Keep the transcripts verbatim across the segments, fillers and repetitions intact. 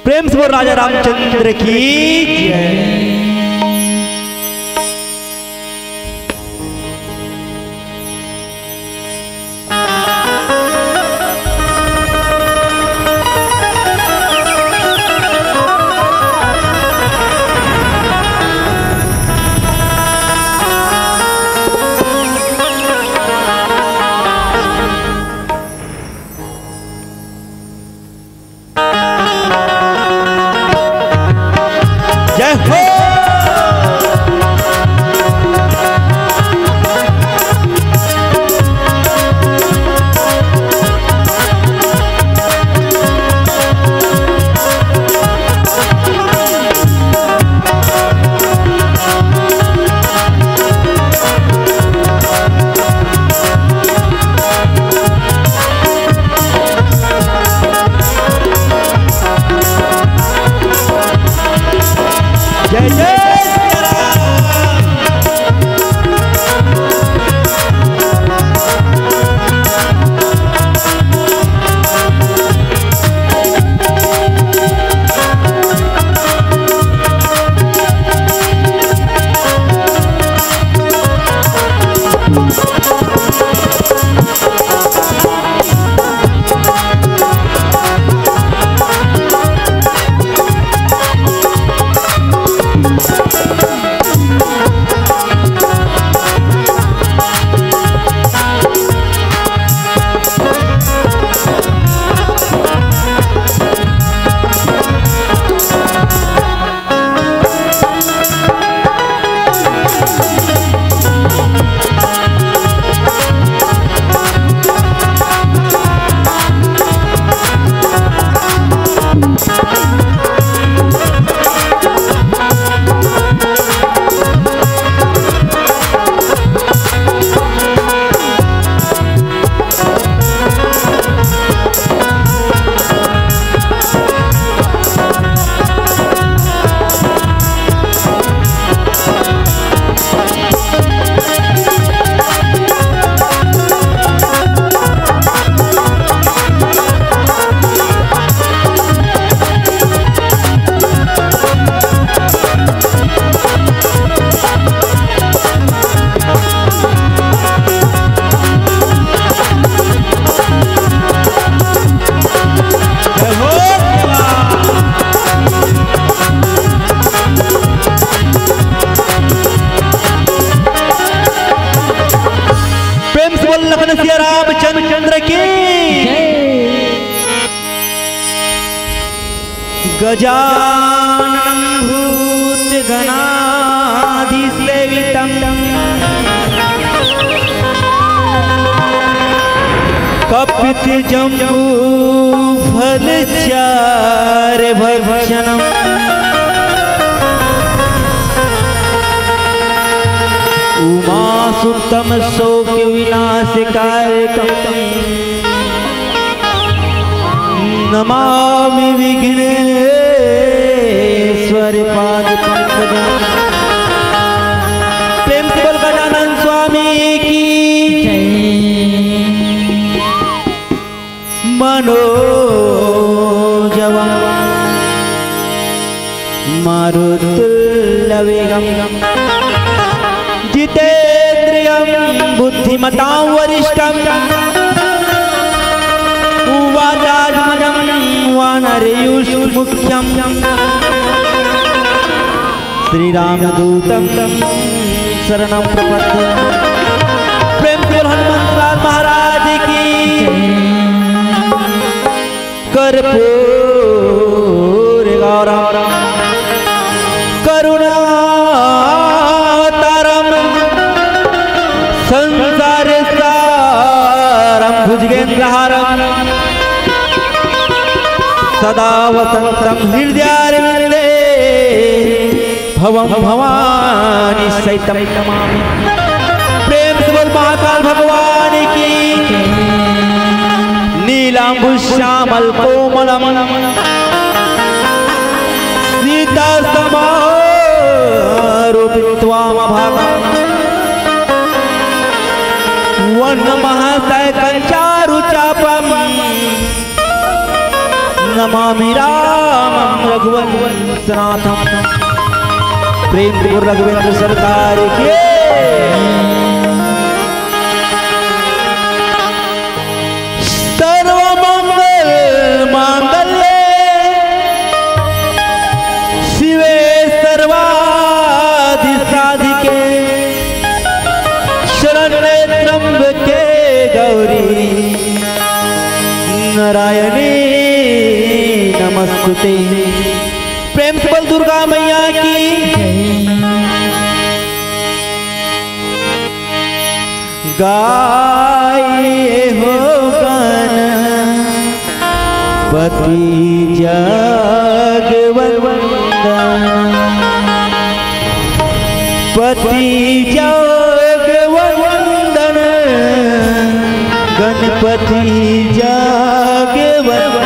प्रेम से बोल राजा रामचंद्र की जय। जय हो। जय जय सिया राम। प्रेम से बोल लखन सिया रामचंद्र की। गजाननं भूतगणादिसेवितं कपितजम्बूफलचारुभक्षणम्। उमासुतं शोकविनाशकारकम्। नमामि विघ्नेश्वर पाद पंकजम्। प्रेम से बोल गजानन स्वामी की जय। मनोजवम् मारुततुल्यवेगम् जितेन्द्रियं बुद्धिमतां वरिष्ठम्। वातात्मजं वानरयूथमुख्यम्। श्रीरामदूतं शरणं प्रपद्ये। प्रेम से बोल हनुमंतलाल महाराज की। कर्पूर गौरम करुणावतारम संसार सारम भुजगेंद्रहारम सदा वसंतम हृदयारविंदे भवम भवानी सहितम नमामि। प्रेम से बोल महाकाल भगवान श्यामल कोमलम सीता समारूपित्वाम भागम वनमहसैकंचारु चापम नमामि रामम रघुवंशनाथम। प्रेम से बोल रघुवेंद्र सरकार की। सर्वमंगल मांगल्ये शिवे सर्वादि साधिके शरण्ये त्र्यंबके गौरी नारायणी नमस्तुते। प्रेम से बोल दुर्गा मैया की। गाए हो गणपति जगवंदन, पति जगवंदन, गणपति जगवंदन।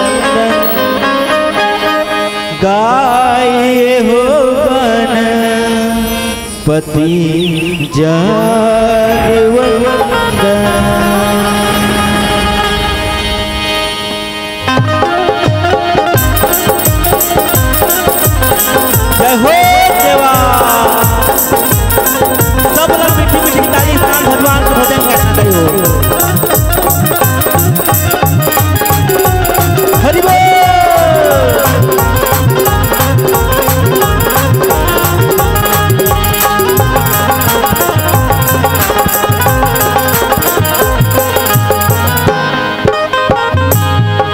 गाए हो गणपति जगवंदन। जय हो देवा। सब ला मीठी मीठी ताली से भगवान के भजन करना चाहिए। हरि बोल।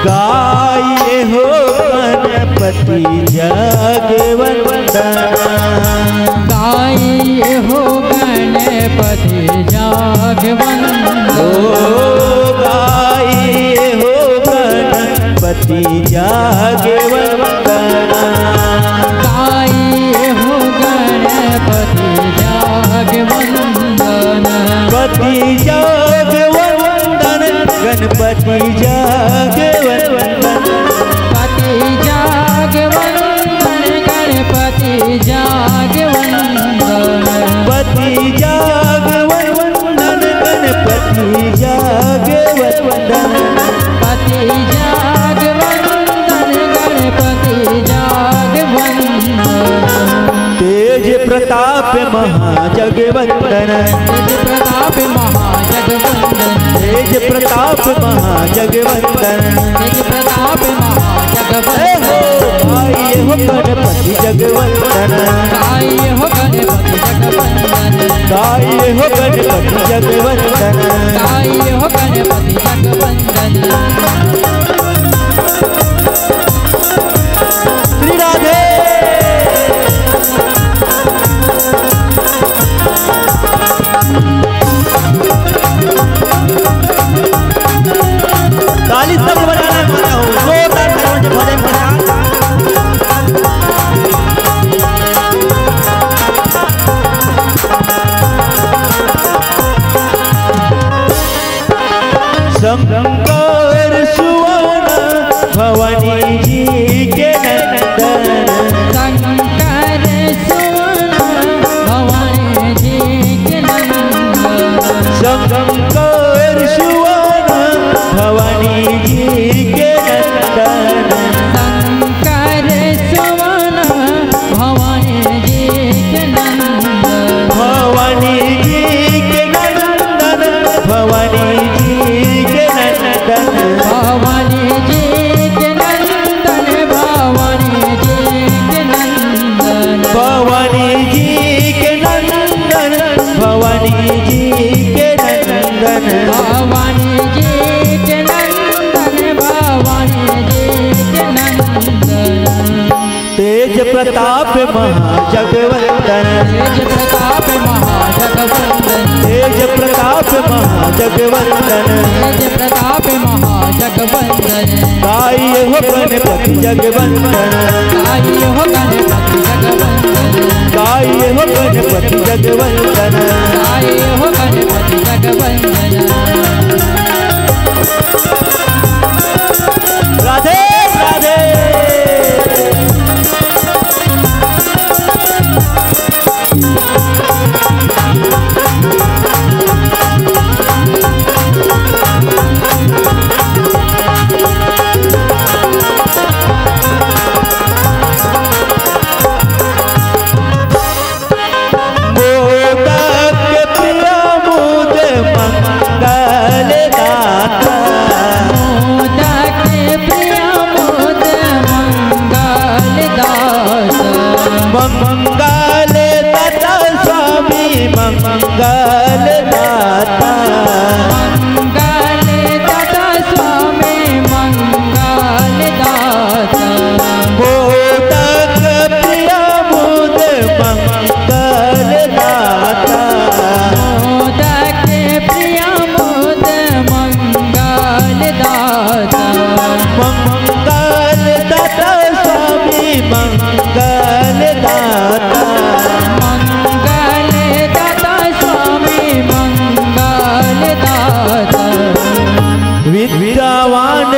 गाए हो गणपति जगवंदन। गाए हो गणपति जगवंदन। ओ गाए हो गणपति जगवंदन। गाए हो गणपति जगवंदन। पति जगवंदन, गणपति जगवंदन। पति जगवंदन, गणपति जगवंदन। पति जगवंदन, गणपति जगवंदन। पति जगवंदन, गणपति जगवंदन। तेज प्रताप महाजगवंदन। तेज प्रताप महाजगवंदन। तेज प्रताप महाजगवंदन। तेज प्रताप महाजगवंदन। हे हो, गाए हो गणपति जगवंदन। गाए हो गणपति जगवंदन। गाए हो गणपति जगवंदन। गाए हो गणपति जगवंदन। श्री राधे। ताली सब बजाना है, माता हो, जोरदार ताली भजन के साथ। शंकर सुवन भवानी जी के नंदन। शंकर सुवन भवानी जी के नंदन। शंकर सुवन भवानी जी के नंदन। शंकर सुवन भवानी जी के नंदन। भवानी जी के नंदन, भवानी जी के नंदन। भवानी जी के नंदन, भवानी जी के नंदन। भवानी जी के नंदन, भवानी जी के नंदन। भवानी जी के नंदन, भवानी जी के नंदन। तेज प्रताप महाजगवंदन। तेज प्रताप महाजगवंदन। तेज प्रताप महाजगवंदन। तेज प्रताप महाजगवंदन। गाए हो गणपति जगवंदन। गाए हो गणपति जगवंदन। गाए हो गणपति जगवंदन। गाए हो गणपति जगवंदन।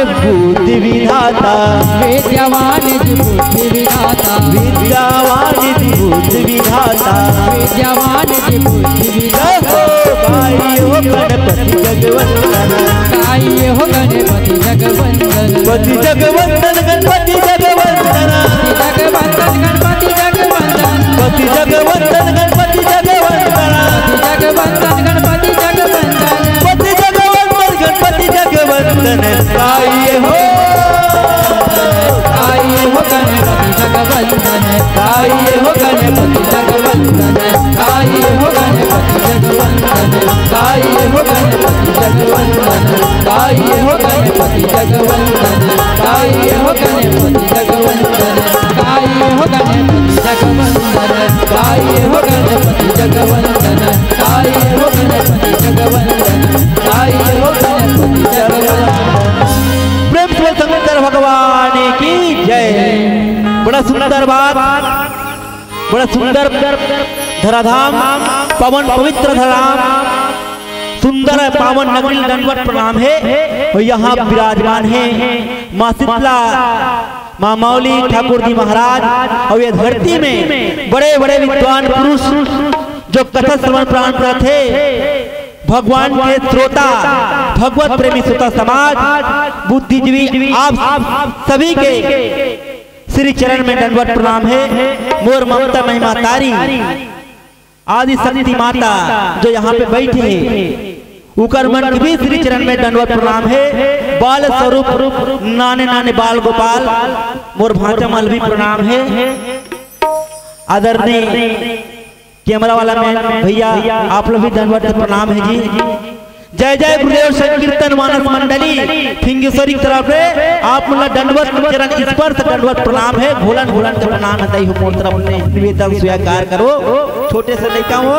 बुद्धि विधाता। विद्यावान जी बुद्धि विधाता। विद्यावान जी बुद्धि विधाता। विद्यावान जी बुद्धि विधाता। जय हो। गाई हो गणपति जगवंदन। गाई हो गणपति जगवंदन। पति जगवंदन गणपति जगवंदन। पति जगवंदन गणपति जगवंदन। पति जगवंदन गणपति जगवंदन। पति जगवंदन गणपति जगवंदन। पति जगवंदन गणपति जगवंदन। गाई हो। गाई हो गणपति जगवंदन। गाई हो गणपति जगवंदन। गाई हो गणपति जगवंदन। गाई हो गणपति जगवंदन। गाई हो गणपति जगवंदन। गाई हो गणपति जगवंदन। गाई हो गणपति जगवंदन। गाई हो गणपति जगवंदन। गाई हो गणपति जगवंदन। गाई हो गणपति जगवंदन। प्रेम से शंकर भगवान की जय। बड़ा सुंदर बात, बड़ा सुंदर धराधाम, पावन पवित्र धराधाम, सुंदर पावन नगरी दंडवत प्रणाम हे। अउ यहाँ विराजमान हे माँ शीतला, माँ मौली ठाकुर जी महाराज, अउ ये धरती में बड़े बड़े विद्वान पुरुष जो कथा श्रवण प्रणाम करत हे, भगवान के श्रोता, भगवत प्रेमी श्रोता समाज, बुद्धिजीवी, आप सभी के श्री चरण में दंडवत प्रणाम हे। मोर ममता महिमा तारी आदि शक्ति माता जो यहाँ पे बैठे हे, उकर मन के भी श्री चरण में दंडवत प्रणाम हे। बाल स्वरूप नाने नाने बाल गोपाल, मोर भांचा मन ल भी प्रणाम हे। आदरणीय कैमरा वाला मैन भैया, आप लोग भी दंडवत प्रणाम हे जी। जय जय गुरुदेव संकीर्तन मानस मंडली फिंगेश्वरी की तरफ से आप मन ला दंडवत चरण स्पर्श दंडवत प्रणाम हे। घोलन घोलन के प्रणाम हे, दई हो मोर तरफ ले निवेदन स्वीकार करो। छोटे से लइका हो,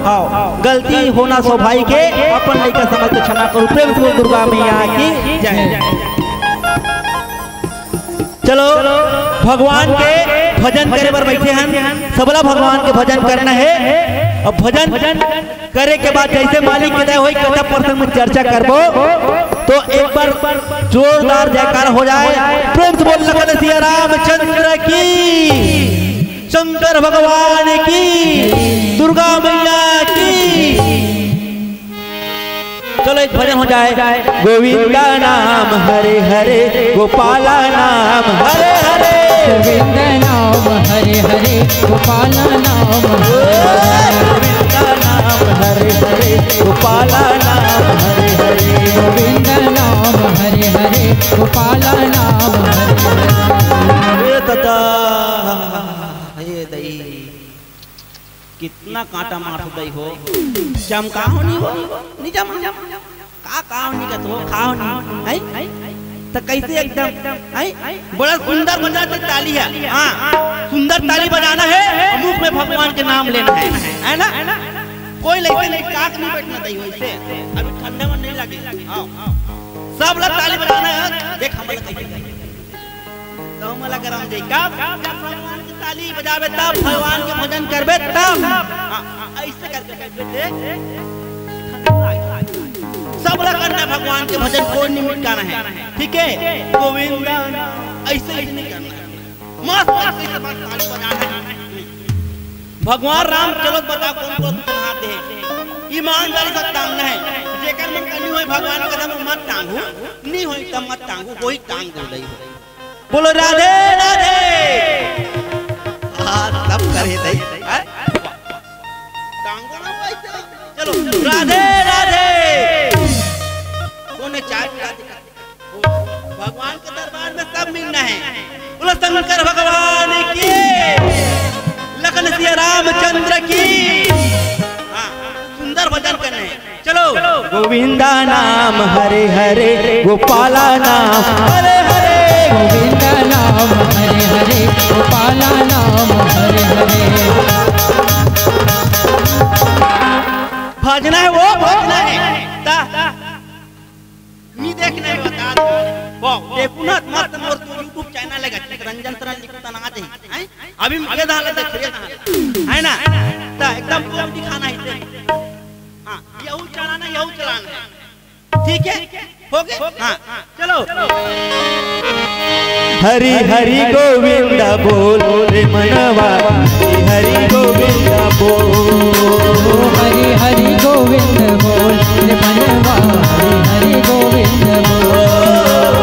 आओ, गलती होना स्वाभाविक हे, अपन लइका समझ के क्षमा करो। प्रेम से बोल दुर्गा मैया की जय। चलो, भगवान के भजन करे बर बैठे हन, सबला भगवान के भजन करना हे। अब भजन करे के बाद जैसे मालिक के दया होई, कथा प्रसंग में चर्चा करबो, तो एक बार जोरदार जयकार हो जाए। प्रेम से बोल लखन सिया रामचंद्र की, शंकर भगवान की, दुर्गा मैया की। चलो, एक भजन हो जाए। गोविंदा नाम हरे हरे, गोपाला नाम हरे हरे। गोविंद नाम हरे हरे, गोपाल नाम हरे हरे। गोविंदा नाम हरे हरे, गोपाला नाम हरे हरे। गोविंद नाम हरे हरे, गोपाल नाम हरे हरे। हे तता, हे दई। कितना कांटा मारथो दई हो। चमका हो नी हो, नी चमका। का, का हो नी कथो, खा हो नी, हैं? त कैसे एकदम, हैं? बड़ा सुंदर बजाथे ताली हे। हाँ, सुंदर ताली बजाना हे अउ मुख में भगवान के नाम लेना हे, हे ना? कोई लइका नी, काक नी बैठना दई हो ऐसे। अभी ठंडा मन नी लगे। हाँ, सब ला ताली बजाना हे। देख हमला कैसे तो हमला गरम दे। कब? जब भगवान के ताली बजाबे तब, भगवान के भजन करबे तब। हाँ, ऐसे करके करबे ते। सबला करना हे भगवान के भजन, कोई नी मिटकाना हे, ठीक हे? गोविंदा, ऐसे, ऐसे नी करना हे। मस्त, ऐसे, ऐसे मस्त ताली बजाना हे। भगवान राम चलो बता कौन कौन तुमन हाथ दे। ईमानदारी से टांगना हे। जेकर मन का नी होय भगवान के कदम मत टांगू, नी होय तब मत टांगू, कोई टांग दो दई हो। बोलो राधे राधे। हाँ, सब करे दई। हैं? टांगो ना भाई, चलो। चलो, राधे राधे। कोने चाय पिला दे? भगवान के दरबार में सब मिलना हे। बोलो शंकर भगवान की, लखन सिया रामचंद्र की। हाँ, सुंदर भजन करने हे। चलो। गोविंदा नाम हरे हरे, गोपाला नाम हरे हरे। गोविंद नाम हरे हरे, गोपाल नाम हरे हरे। भजना हे वो, भजना हे। ता, नी देखना हे, बता दो। वो, देखो ना, मस्त मोर तो YouTube channel हे, चितरंजन तरह लिखता ना आ जाए। हैं? अभी ये धान ले देख, ये धान। हे ना? ता एकदम comedy खाना हे इसे। हाँ, यहू चलाना, यहू चलाना हे। ठीक है, हो गए। हाँ, चलो। हरि हरि गोविंद बोल रे मनवा, हरि हरि गोविंद बोल। हरि हरि गोविंद बोल रे मनवा, हरि हरि गोविंद बोल।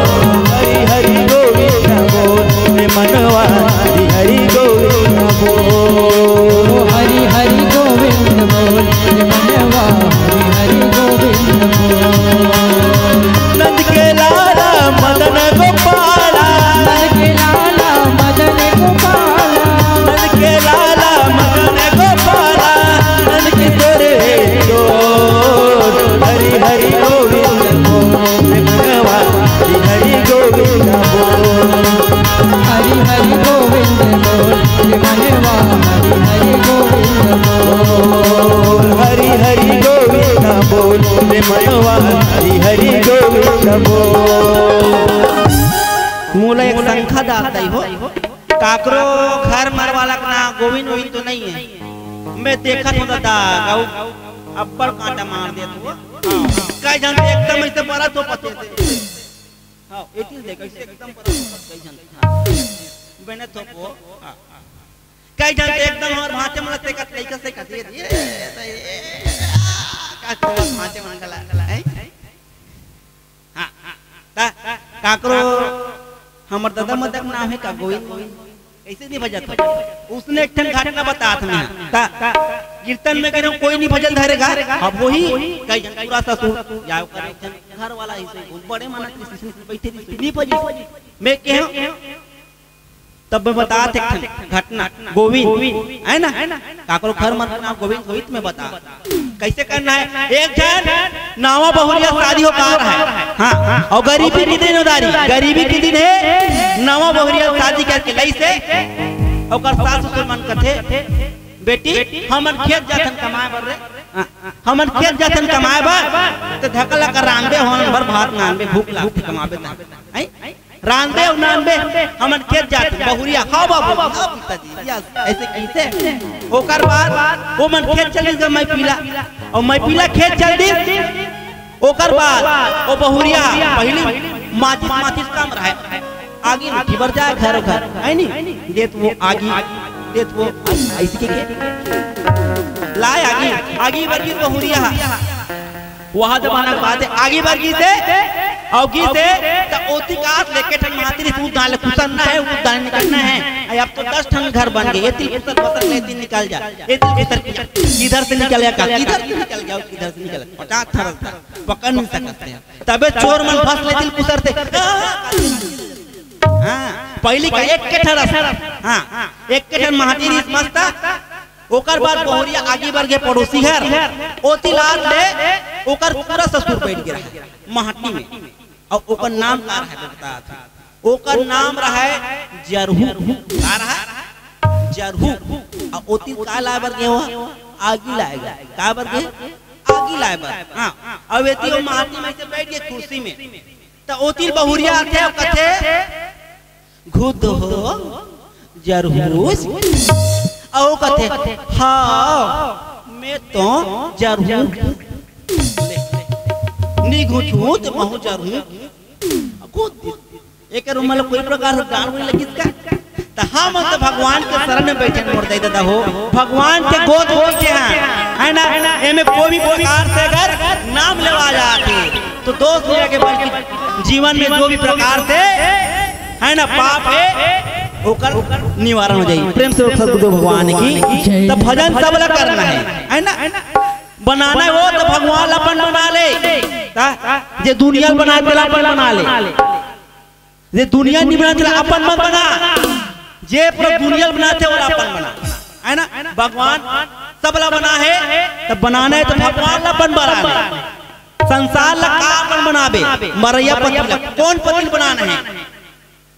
हरि हरि गोविंद बोल रे मनवा, हरि हरि गोविंद बोल। हरि हरि गोविंद बोल रे मनवा, हरि हरि गोविंद बोल। नंद के लाला मदन गोपाला। नंद के लाला मदन गोपाला। नंद के लाला मदन गोपाला। नंद किशोर हे किशोर। हरि हरि गोविंद बोल रे मनवा, हरि हरि गोविंद बोल। हरि हरि गोविंद बोल रे मनवा, हरि हरि गोविंद बोल। हरि हरि गोविंद बोल रे मनवा, हरि हरि गोविंद बोल। मोला एक शंका दादा हो, काकरो घर मरवाला के ना गोविंद वोविंद तो नहीं है। मैं देखत हूँ दादा, गऊ अब्बड़ कांटा मार देत हो। कई झन तो एकदम ऐसे बड़ा तो पते थे। हाँ, एतिल देख, ऐसे एकदम बड़ा तो पते कई झन। हाँ। बने तो को, हाँ। कई झन तो एकदम हमर भांचे मन से कत लइका से कत ये, ये, ये, का को भांचे मन गला, हैं? हाँ, ता, काकरो, हमर दादा मदक नाम है का गोविंद, गोविंद। कैसे नहीं भजत? उसने एक ठन घटना बतात मैं। ता, कीर्तन में कह रहा हूँ, कोई नहीं भजन धरेगा। अब वही, कई जन पूरा ससुर, या ओकर एक ठन घर वाला ही से, बड़े मानक की शिष्य बैठे रही, नहीं भजी। मैं कह, तब मैं बता एक ठन घटना, गोविंद, है ना? काकरो घर मन के नाम गोविंद होई त मैं बता। कैसे करना है? एक झन नवा बहुरिया शादी हो कार है, हाँ, और गरीबी के दिन उधारी, गरीबी के दिन है, नवा बहुरिया शादी करके लइसे, ओकर सास ससुर मन कथे, "बेटी, हमन खेत जाथन कमाए बर रे, हाँ, हमन खेत जाथन कमाए बर, तो धकला कर रांधबे, हमन बर भात नानबे, भूख लागथे कमाबे त।" हैं? रांधबे अउ नानबे, हमन खेत जाथन। बहुरिया, "हाँ बाबू, हाँ पिताजी, यस, ऐसे कैसे?" ओकर बाद वो मन खेत चल दिस, मैं पीला, अउ मैं पीला खेत चल दिस। ओकर बाद वो बहुरिया पहली माचिस, माचिस कम रहे, आगी उठी बर जाए घर घर, है नी? देत वो आगी, देत वो आगी, ऐसे के, के लाए आगी, आगी बर गिस बहुरिया। वहाँ जमाना के बात है, आगी बर गिस हे, अउ गिस हे, त ओती कास लेके ठन माती रहिस, "उत दान ले कुसरना है, उत दान निकलना है।" अरे अब तो दस ठन घर बन गए, एतिल कुसर बसर ले, एतिल निकल जा, एतिल कुसर किया, किधर से निकल गया, किधर से निकल गया, किधर से निकल गया, पचास ठन रहिथे, पकड़ नहीं सकते हैं। तबे चोर मन फंस लेतिल कुसर से। हाँ, पहली का एक के ठन रहिथे, हाँ, एक के ठन माती रहिस मस्त, ओकर बाद बहुरिया आगी बर गे पड़ोसी घर, ओती लात ले ओकर पूरा ससुर बैठ गे रहे माटी में। अउ ओकर नाम का रहे बता, ओकर नाम रहे जरहू। का रहे? जरहू। अउ ओती का लाए बर गे हो? आगी लाए बर। का बर गे? आगी लाए बर। हाँ। अब एती वो माटी में से बैठ गे कुर्सी में, त ओती बहुरिया आथे अउ कथे, "खुद हो जरहूस?" अउ कथे, "हाँ, मैं तो जरहूं।" नी घुचहूं त महूं जरहूं। खुद एकर उमर कोई प्रकार से डांट नहीं लगिस का? त हम तो भगवान के शरण में बैठे मोर दाई दादा हो, भगवान के गोद में बैठे हैं, है ना? एमे कोई भी प्रकार से अगर नाम लेवा जाथे, तो दोष नहीं लगे, बल्कि जीवन में जो भी प्रकार से, है ना, पाप है, ओकर निवारण हो जाई। प्रेम से सतगुरु भगवान की। जय। त भजन सबला करना है, है ना? बनाना हो त भगवान ला अपन बना ले, ता? जे दुनिया ल बनाए तेला अपन बना ले, जे दुनिया नहीं बना तेला अपन मत बना, जे पूरा दुनिया ल बनाथे ओला अपन बना, है ना? भगवान सबला बना है, त बनाना है त भगवान ला अपन बना ले। संसार ला का अपन बनाबे? मरैया पति ला, कौन पति बनाना है?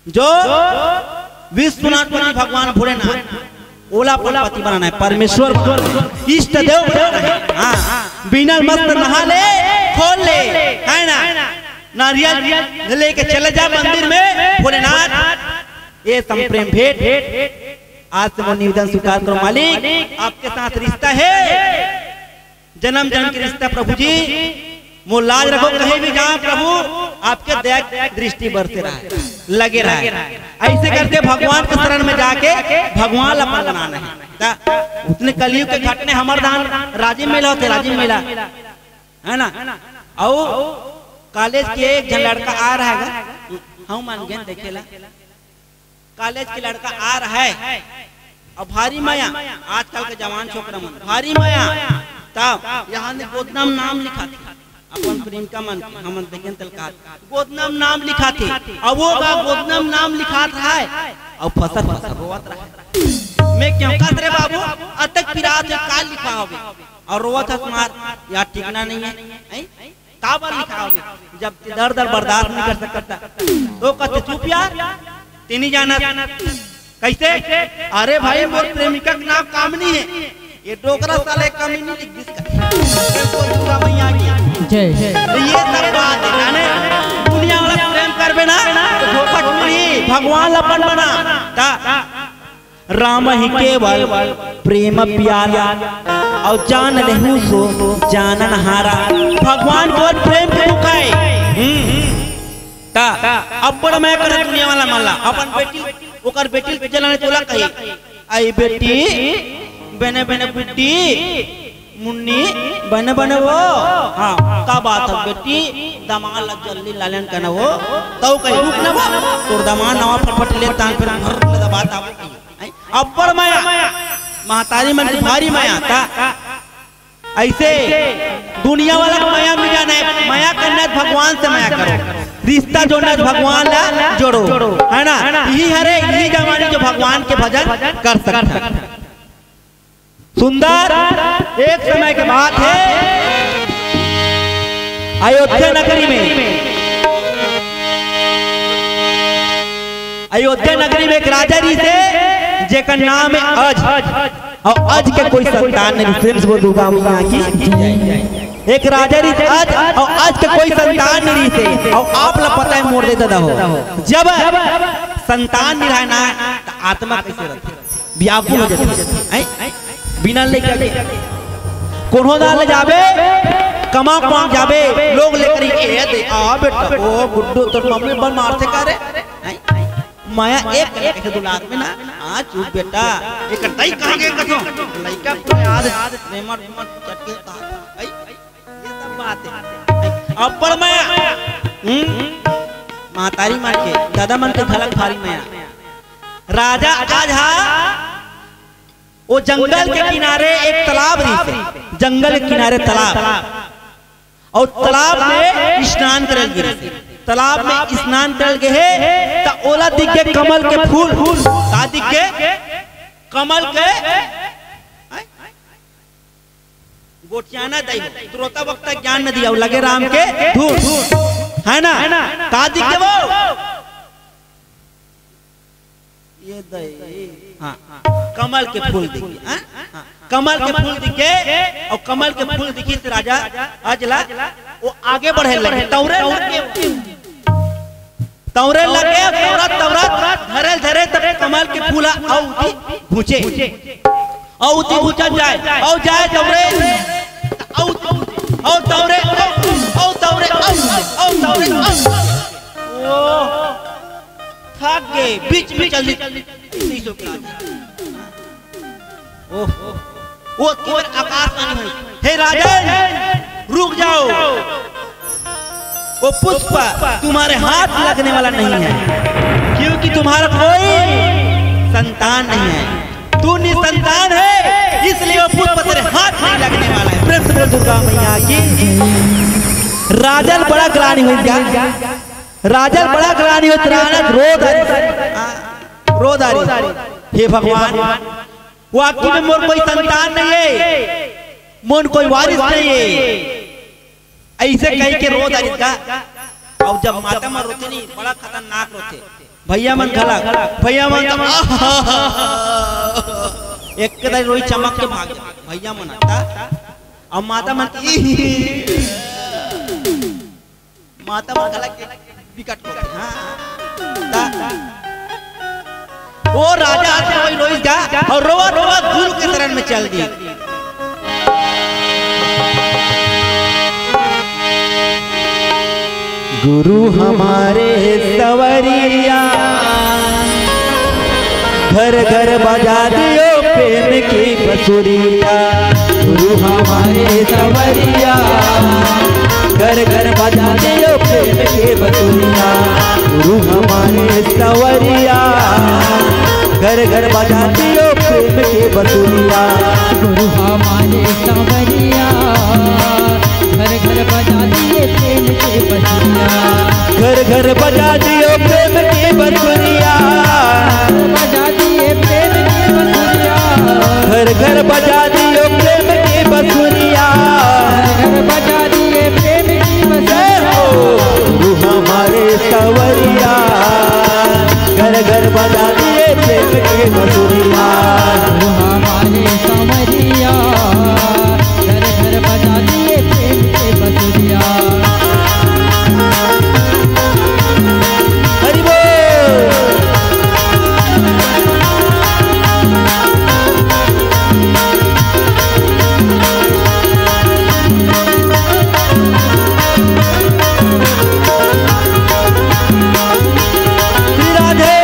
जो विश्वनाथ पति भगवान भोलेनाथ, ओला अपन पति बनाना है, परमेश्वर बनाना है, इष्ट देव बनाना है। हाँ, बिना मस्त नहा ले, खोल ले, है ना? नारियल लेके चले जा मंदिर में, भोलेनाथ, ये संप्रेम भेंट। आज से मोर निवेदन स्वीकार करो मालिक, आपके साथ रिश्ता है, जन्म जन्म के रिश्ता प्रभु जी। मोर लाज रखो, कहीं भी जाओ प्रभु, आपके दया दृष्टि बरसे रहे, लगे रहे। ऐसे करके भगवान के शरण में जाके भगवान ला अपन बनाना है। त उतने कलयुग के घटने हमर दान राजीव महिला होते, राजीव महिला, है ना? अउ कॉलेज के एक झन लड़का आ रहा है, हम मान गए देखे ला, कॉलेज के लड़का आ रहा है, अब भारी मया, आजकल के जवान छोकरा मन भारी मया। तब यहाँ ने गोदना म नाम लिखाथे, अपन प्रेमिका मन के, हमन देखेन तेल का गोदना म नाम लिखाथे। अब वो बा गोदना म नाम लिखात रहा है, अब फसर फसर रोवत रहा है। मैं क्यों कहत रे बाबू, अतक पिरात है, का लिखा होवे? और रोवत हस मार, यार, टिकना नहीं है, हैं? काबर लिखा होवे? जब दर्द दर्द बर्दाश्त नहीं कर सकता तो कहते, "चुप यार, तेनी जाना।" कैसे? "अरे भाई, मोर प्रेमिका के नाम कामनी है।" ये डोकरा साले कामिनी लिख दिस का। बोल दुर्गा मैया की जय। तो ये सब बात है, जाने दुनिया वाला प्रेम करबे ना तो धोखा मिली। भगवान ला अपन बना। ता राम ही केवल प्रेम प्यारा, अउ जान लेहू सो जानन हारा। भगवान केवल प्रेम के दुख है। हम्म। ता अब्बड़ मया करे दुनिया वाला मन ला, अपन बेटी, ओकर बेटी के जलाने तोला कही, "आई बेटी, बने बने बिट्टी, मुन्नी, बने बने वो।" हाँ, का बात है बेटी, दमाल ला जल्दी लालन करना वो। तउ कही, "रुक ना वो, तोर दमाल नवा फटफटी ले तान फिर घर ले दबात आवे।" हैं? अब्बड़ मया, महतारी मन के भारी मया। ता ऐसे दुनिया वाला के मया में जाना है, मया करना है भगवान से मया करो, रिश्ता जोड़ना है भगवान ला जोड़ो, है ना? यही हरे, यही जमाने जो भगवान के भजन कर सकता है। सुंदर, एक समय के बात है, अयोध्या नगरी में, अयोध्या नगरी में एक राजा रहिसे, जेकर नाम है अज, अउ अज के कोई संतान नहीं। प्रेम से बोल दुर्गा मैया की। एक राजा रहिसे अज, अउ अज के कोई संतान नहीं रहिसे, अउ आप ला पता है मोर दे दादा हो, जब संतान नहीं रहे ना, तो आत्मा कैसे रहते? व्याकुल हो जाथे, हैं? बिना लइका के कोनो दार ले जाबे, कमा कमा जाबे, लोग लेकर, "ए दे, आ बेटा, ओ गुड्डू, तोर मम्मी बन मारथे का रे?" हैं? मया एक कने के दुलार में ना, "आ चुप बेटा, एक दई कहाँ गए कसो?" लइका पूरे आज, आज, नेमर, नेमर, चटके का, हैं? ये सब बात है। अब्बड़ मया, हम्म? महतारी मन के, दादा मन के घलक भारी मया। राजा अज हा, वो जंगल के किनारे एक तालाब रहिसे, जंगल के किनारे तालाब, अउ तालाब में स्नान करल गे रहिसे। तालाब में स्नान करल गे हे, त ओला दिख गे कमल के फूल। का दिख गे? कमल के गोठियाना दई, श्रोता वक्ता ज्ञान न दिया, लगे राम के धूल, है ना? का दिखे वो? ये दई, हाँ, कमल के फूल दिखे, हाँ? हाँ, कमल के फूल दिखे, अउ कमल के फूल दिखिस राजा अज ला, वो आगे बढ़े लगे, तौरे लगे। तौरे लगे, तौरत, तौरत, धरे, धरे, तब कमल के फूल अउ उती घुंचे। अउ उती घुंचत जाए, अउ जाए तौरे, अउ, अउ तौरे, अउ तौरे, अउ, अउ तौरे, अउ। ओ, थक गए, बीच में चल दी, नहीं सो के। ओह, वो तीर आकाशवाणी हुई, "हे राजन, रुक जाओ, वो पुष्प तुम्हारे हाथ लगने वाला नहीं है, क्योंकि तुम्हारा कोई संतान नहीं है, तू निसंतान है, इसलिए वो पुष्प तेरे हाथ नहीं लगने वाला है।" प्रेम से बोल दुर्गा मैया की। राजन बड़ा ग्लानि हुई, राजन बड़ा ग्लानि हुई, राजन रो डारिस, रो डारिस, "हे भगवान, वाकई में मोर कोई संतान नहीं है, मोर कोई वारिस नहीं है।" ऐसे कह के रो डारिस का। अब जब माता मन रोथे नहीं, बड़ा खतरनाक रोथे। भैया मन घलक, भैया मन तो एक कदर रोई चमक के भाग जाथे। भैया मन आता, अब माता मन माता मन घलक के बिकट होथे। हाँ। ता, वो राजा आके वही रोइस गा अउ रोवा रोवा गुरु के शरण में चल दी। गुरु हमारे सवरिया, घर घर बजा दियो प्रेम की बसुरिया। गुरु हमारे सवरिया, घर घर बजा दियो प्रेम की बसुरिया। गुरु हमारे सवरिया, घर घर बजा दियो प्रेम की बसुरिया। गुरु हमारे सवरिया, घर घर बजा दिए प्रेम के बसुरिया। घर घर बजा दियो प्रेम के बसुरिया। बजा दिए प्रेम के बसुरिया। घर घर बजा दियो प्रेम के बसुरिया। घर घर बजा दिए प्रेम की बसुरिया। गुरु हमारे सवरिया, घर घर बजा दिए प्रेम के बसुरिया। गुरु हमारे सवरिया, घर घर बजा दिए प्रेम के बसुरिया। हरि बोल। श्री राधे।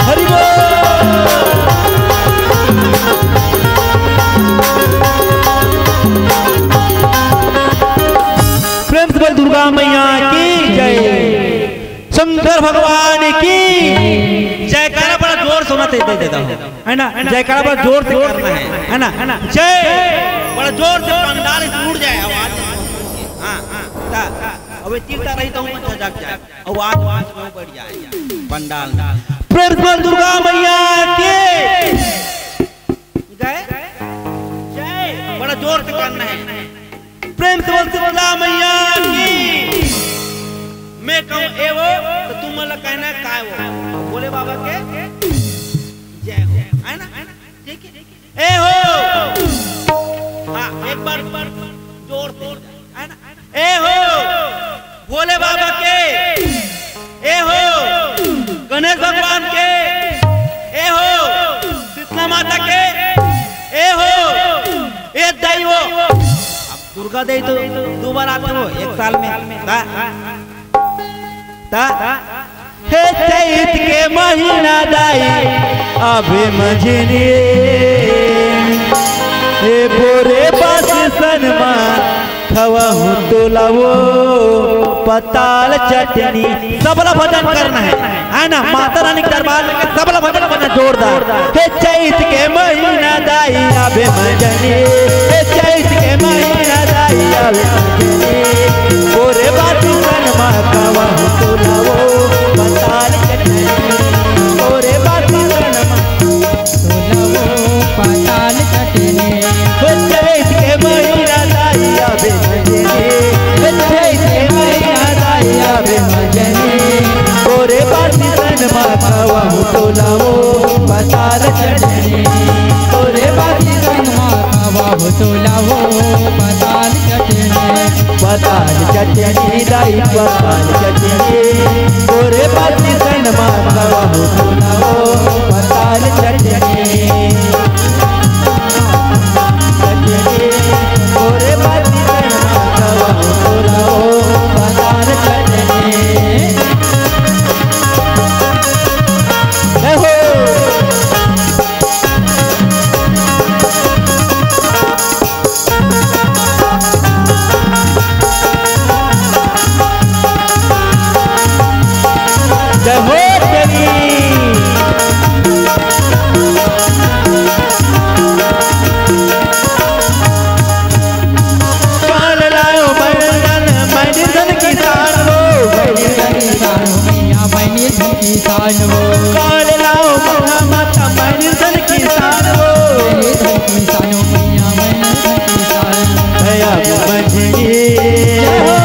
हरि बोल। प्रेम से बोल दुर्गा मैया की जय, शंकर भगवान की जयकारा बड़ा जोर से होना चाहिए, दे देता हूँ, है ना? जयकारा बड़ा जोर से करना है, है ना? जय। बड़ा जोर से पंडाल से उड़ जाए आवाज। हाँ, हाँ, ता, अब ये चिल्ला रही तो मत झझक जाए, आवाज, आवाज में बढ़ जाए पंडाल में। प्रेम से बोल दुर्गा मैया की जय। जय। बड़ा जोर से करना है। प्रेम से बोल शीतला मैया की। मैं कहूँ ए हो, तो तुम मला कहना है काय हो। भोले बाबा के जय हो, है ना? ठीक है। ए हो। हाँ, एक बार, एक बार जोर से, है ना? ए हो भोले बाबा के, ए हो गणेश भगवान के, ए हो शीतला माता के, ए हो ए दाई हो। अब दुर्गा दाई तो दो बार आते हो एक साल में, ता, ता, हे चैत के महीना दाई अबे मजनी, ए बोरे बासी सनमा खवाहूँ तोला वो पताल चटनी। सबला भजन करना है, है ना? माता रानी के दरबार में सबला भजन करना जोरदार। हे चैत के महीना दाई अबे मजनी, हे चैत के महीना दाई अबे मजनी, बोरे बासी सनमा खवाहूँ तोला वो पताल चटनी, बोरे बासी सनमा तोला वो पताल चटनी। हो चैत के महीना दाई अबे मजनी, हो चैत के महीना दाई अबे मजनी। बोरे बासी सनमा खवाहूँ तोला वो पताल चटनी। बोरे बासी सनमा खवाहूँ तोला वो पताल चटनी। पताल चटनी दाई पताल चटनी, बोरे बासी सनमा खवाहूँ तोला वो पताल चटनी। चटनी, बोरे बासी सनमा खवाहूँ तोला वो पताल चटनी। जय हो। जय हो तेरी। काल लायो मैं निर्धन, मैं निर्धन किसान हो, मैं निर्धन किसान हो, मैया मैं निर्धन किसान हो। काल लायो मैं निर्धन किसान हो, मैं निर्धन किसान हो, मैया मैं निर्धन किसान हो। दया मंजरी, जय हो।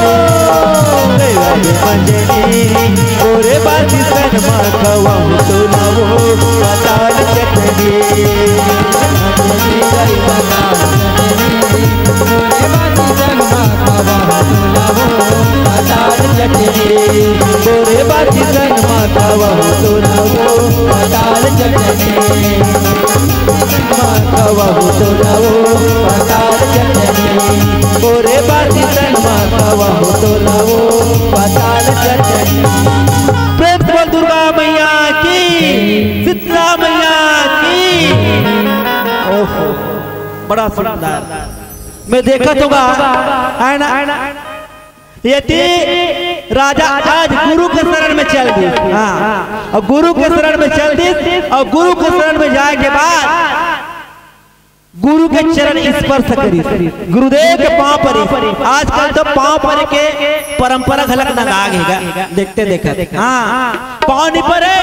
दया मंजरी, बोरे बासी सनमा खवाहूँ तोला वो पताल चटनी। बोरे बासी सनमा खवाहूँ तोला वो पताल चटनी। बोरे बासी सनमा खवाहूँ तोला वो तो लाओ पताल चटनी, ओरे बासी तन मा खावा हो तो लाओ पताल चटनी। प्रेम से बोल दुर्गा मैया की, शीतला मैया की। ओहो, बड़ा सुंदर। मैं देखा तो गा, है ना? यदि राजा आज गुरु के शरण में चल दिस, हाँ, और गुरु के शरण में चल दिस, और गुरु के शरण में जाए के बाद गुरु के चरण स्पर्श करिस, गुरुदेव के पाँव परिस। आजकल तो पाँव परे के परंपरा घलक नंदागे गा, देखते देखत, हाँ, पाँव नहीं परे।